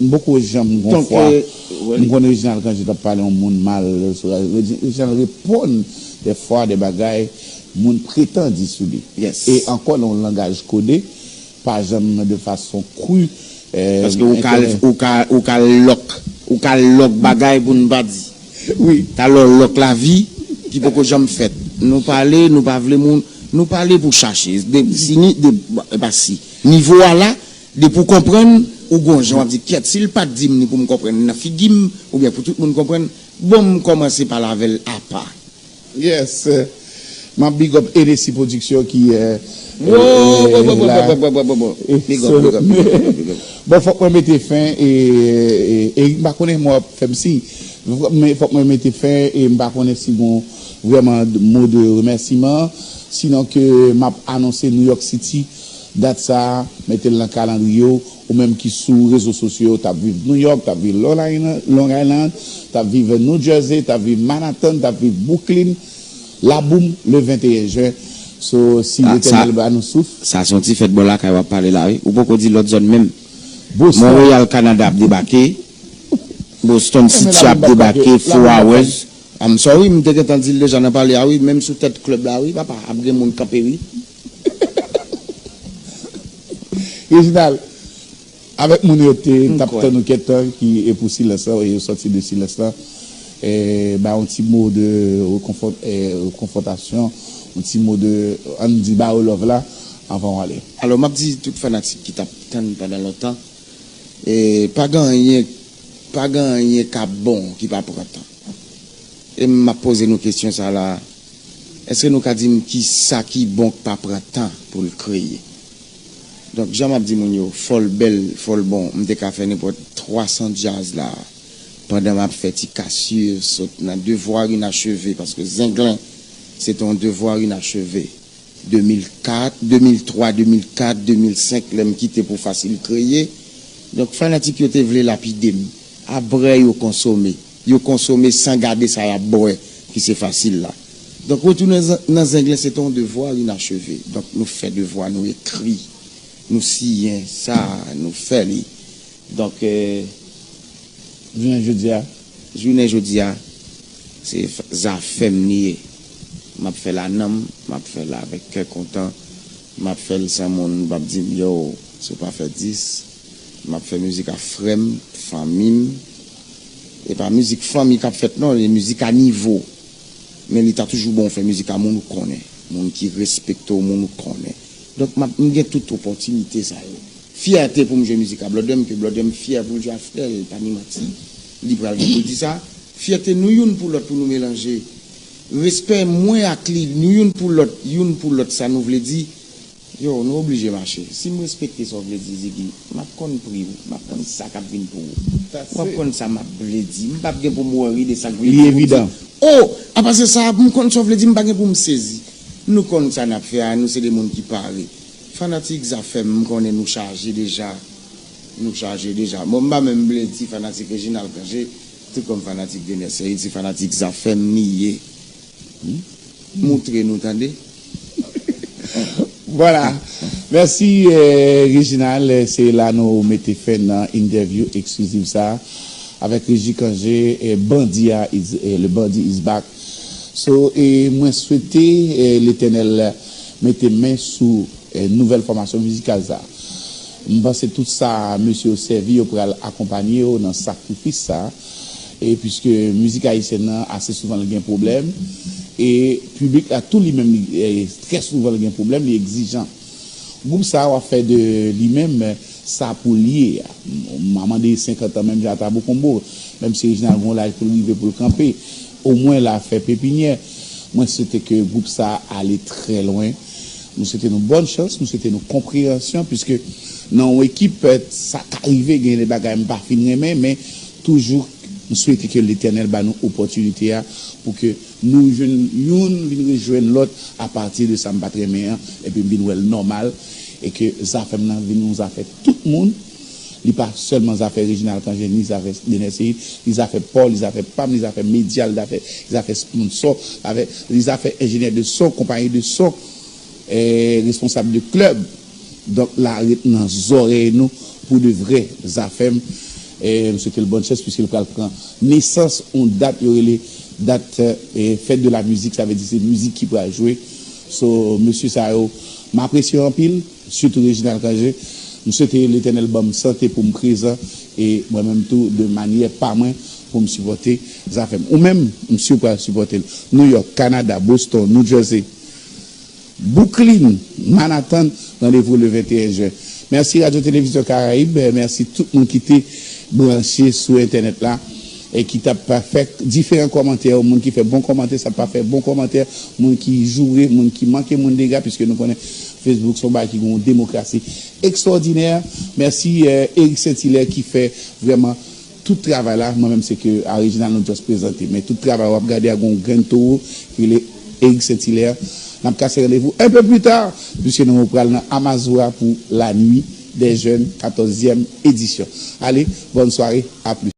m poko janm gon fwa. Donk, e, m konn Reginald Cange t ap pale yon moun mal, Reginald reponn dèfwa de bagay moun pretan di sou li. Yes. E ankò nan yon langaj kode, pa janm de fason kri, e, entèlè-. Paske ou ka, ou ka, ou ka lòk, ou ka lòk bagay pou n pa di. Wi. Talè w lòk lavi ki poko janm fèt. Nou pale, nou pa vle moun, nou pale pou chache. De, si ni, de, e pa si. Nivo a la, depi w konprann, ou gon jan w ap di, kyèt, si l pa t di m ni pou m konprann nan figi m, oubyen pou tout moun konprann, bon, m kòmanse pale avè l apa. Yes. M ap big up Hennessy Production ki, e, e, la. Big up, big up, big up, big up. Bon, fòk mwen mete fen e, e, e m pa konnen mwen ap fè m si. Men fòk mwen mete fen e m pa konnen si gon vrèman mo de remèsiman. Sinon ke m ap anonse New York City, dat sa a, mete l nan kalandriye w, ou menm ki sou rezo sosyo yo, t ap viv New York, t ap viv Long Island, Long Island, t ap viv New Jersey, t ap viv Manhattan, t ap viv Brooklyn, Laboum, le venteyen jen. So, si Letènèl ba nou souf. Sa se yon ti fèt bò lakay w ap pale la, wi. Ou poko di lòt zòn menm. Boston. Montréal, Canada ap debake. Boston City ap debake, Four Hours. I'm sorry, m te gentan di l deja nan pale a, wi, menm sou tèt klèb la, wi, papa, ap gen moun kanpe, wi. Reginald, avèk moun yo te t ap tann ou kèk tan ki e pou silans lan, e yo sòti de silans lan, e, ba yon ti mo de rekonfò-, e, rekonfòtasyon, yon ti mo de, ann di ba yo love la, anvan w ale. Alò, m ap di tout fanatik ki t ap tann pandan lontan, e, pa gen anyen, pa gen anyen k ap bon ki pa pran tan. E m ap poze nou kesyon sa la, èske nou ka di m ki sa ki bon k pa pran tan pou l kreye? Donk, jan m ap di moun yo, fò l bèl, fò l bon, m te ka fè nenpòt twa san djaz la, pandan m ap fè ti kasir sot nan devwa inacheve, paske Zenglen, se te yon devwa inacheve. De mil kat, de mil twa, de mil kat, de mil senk, lè m kite pou Fasil kreye. Donk, fanatik yo te vle lapide m. Apre yo konsome. Yo konsome san gade sa y ap bwè, ki se Fasil la. Donk, retounen zan-, nan Zenglen, se te yon devwa inacheve. Donk, nou fè devwa, nou ekri, nou siyen sa, nou fè li. Donk, e, jounen jodi a, jounen jodi a, se f-, zafè m li ye. M ap fè l a nanm, m ap fè l avèk kè kontan, m ap fè l san moun p ap di m, yo, si w pa fè dis, m ap fè mizik a frè m, fanmi m. E pa mizik fanmi k ap fèt, non, e mizik a nivo. Men li ta toujou bon w fè mizik a moun ou konnen, moun ki respekte w, moun ou konnen. Donk, m ap, m gen tout opòtinite sa yo. Fyète pou m jwe mizik a Blòdè m, ke Blòdè m fyè pou l jwe a frè l, pa ni manti. Li pral gen pou l di sa. Fyète nou youn pou lòt pou nou melanje. Respè mwen ak li, nou youn pou lòt, youn pou lòt, sa nou vle di. Yo, nou oblije mache. Si m respekte sa w vle di, Ziggy, m ap konn pri w, m ap konn sa k ap vin pou ou. W ap konn sa m ap vle di. M p ap gen pou m worry de sa k vle di. Li evidan. Oh, apa se sa, m konn sa w vle di, m pa gen pou m sezi. Nou konn sa n ap fè a, nou se de moun ki pare. Fanatik Zafèm, m konnen nou chaje deja. Nou chaje deja. Bon, m pa menm vle di fanatik Reginald Cangé, tout kòm fanatik Dener Ceïde, se fanatik Zafèm li ye. Hmm? Moutre nou, tande. Vwala. Mèsi, eh, Reginald. Se la nou mete fen nan entèvyou eksklizif sa a avèk Reginald Cangé, eh, bandi a, is, eh, le bandit is back. So, eh, mwen swete, eh, Letènèl mete men sou, eh, nouvèl fòmasyon mizikal sa a. M panse tout sa mesye yo sèvi yo pral akonpanye yo nan sakrifis sa a. E piske mizik ayisyèn nan ase souvan l gen pwoblèm, e piblik la tou li menm li, eh, trè souvan l gen pwoblèm, li egzijan. Gwoup sa a w ap fè de li menm sa pou l ye a. M a mande senkant an menm jan a Tabu Combo, menm si Reginald gen yon laj pou l rive pou l kanpe, omwen l a fè pepinyè. Mwen swete ke gwoup sa a ale trè lwen. Mwen swete nou bòn chans, mwen swete nou konpreyansyon, piske nan yon ekip, eh, sa ka rive, gen de bagay m pa fin renmen, men toujou, m swete ke Letènèl ba nou opòtinite a pou ke nou jwenn youn vin rejwenn lòt apati de sa m pa t renmen an, epi m vin wè l nòmal, e ke Zafèm nan vin yon zafè tout moun, li pa sèlman zafè Reginald Cangé, ni zafè Dener Ceïde, li zafè pa w, li zafè pa m, li zafè medya, li zafè, li zafè sponsò, li zafè, li zafè enjenyè de son, konpayi de son, eh, responsab de klèb. Donk, la ret nan zòrèy nou pou de vrè. Zafèm, eh, m swete l bòn chans piske l pral pran nesans yon dat yo rele dat, eh, fèt de la mizik, sa vle di se mizik ki pral jwe. So, mesye sa yo, m apresye yo anpil, sitou Reginald Cangé. M swete Letènèl ban m sante pou m prezan e mwen menm tou de manyè pa mwen pou m sipòte Zafèm. Ou menm, m si w pral sipòte l. New York, Canada, Boston, New Jersey, Brooklyn, Manhattan, randevou le venteyen jen. Mèsi Radyo Televizyon Karayib, mèsi tout moun ki te branche sou entènèt la e ki t ap fè diferan kòmantè, moun ki fè bon kòmantè, sa pa fè bon kòmantè, moun ki joure, moun ki manke moun dega, piske nou konnen Facebook se yon bagay ki gen yon demokrasi ekstwòdinè. Mèsi, eh, Eric Saint Hilaire ki fè vrèman tout travay la, mwen menm se ke a Reginald nou just prezante. Men tout travay w ap gade a gon grenn towo ki rele Eric Saint Hilaire. N ap kase randevou un peu plus tard, puisque nou pral nan Amazura pour la nuit des jeunes, katòzyèm edisyon. Ale, bòn sware, a plis.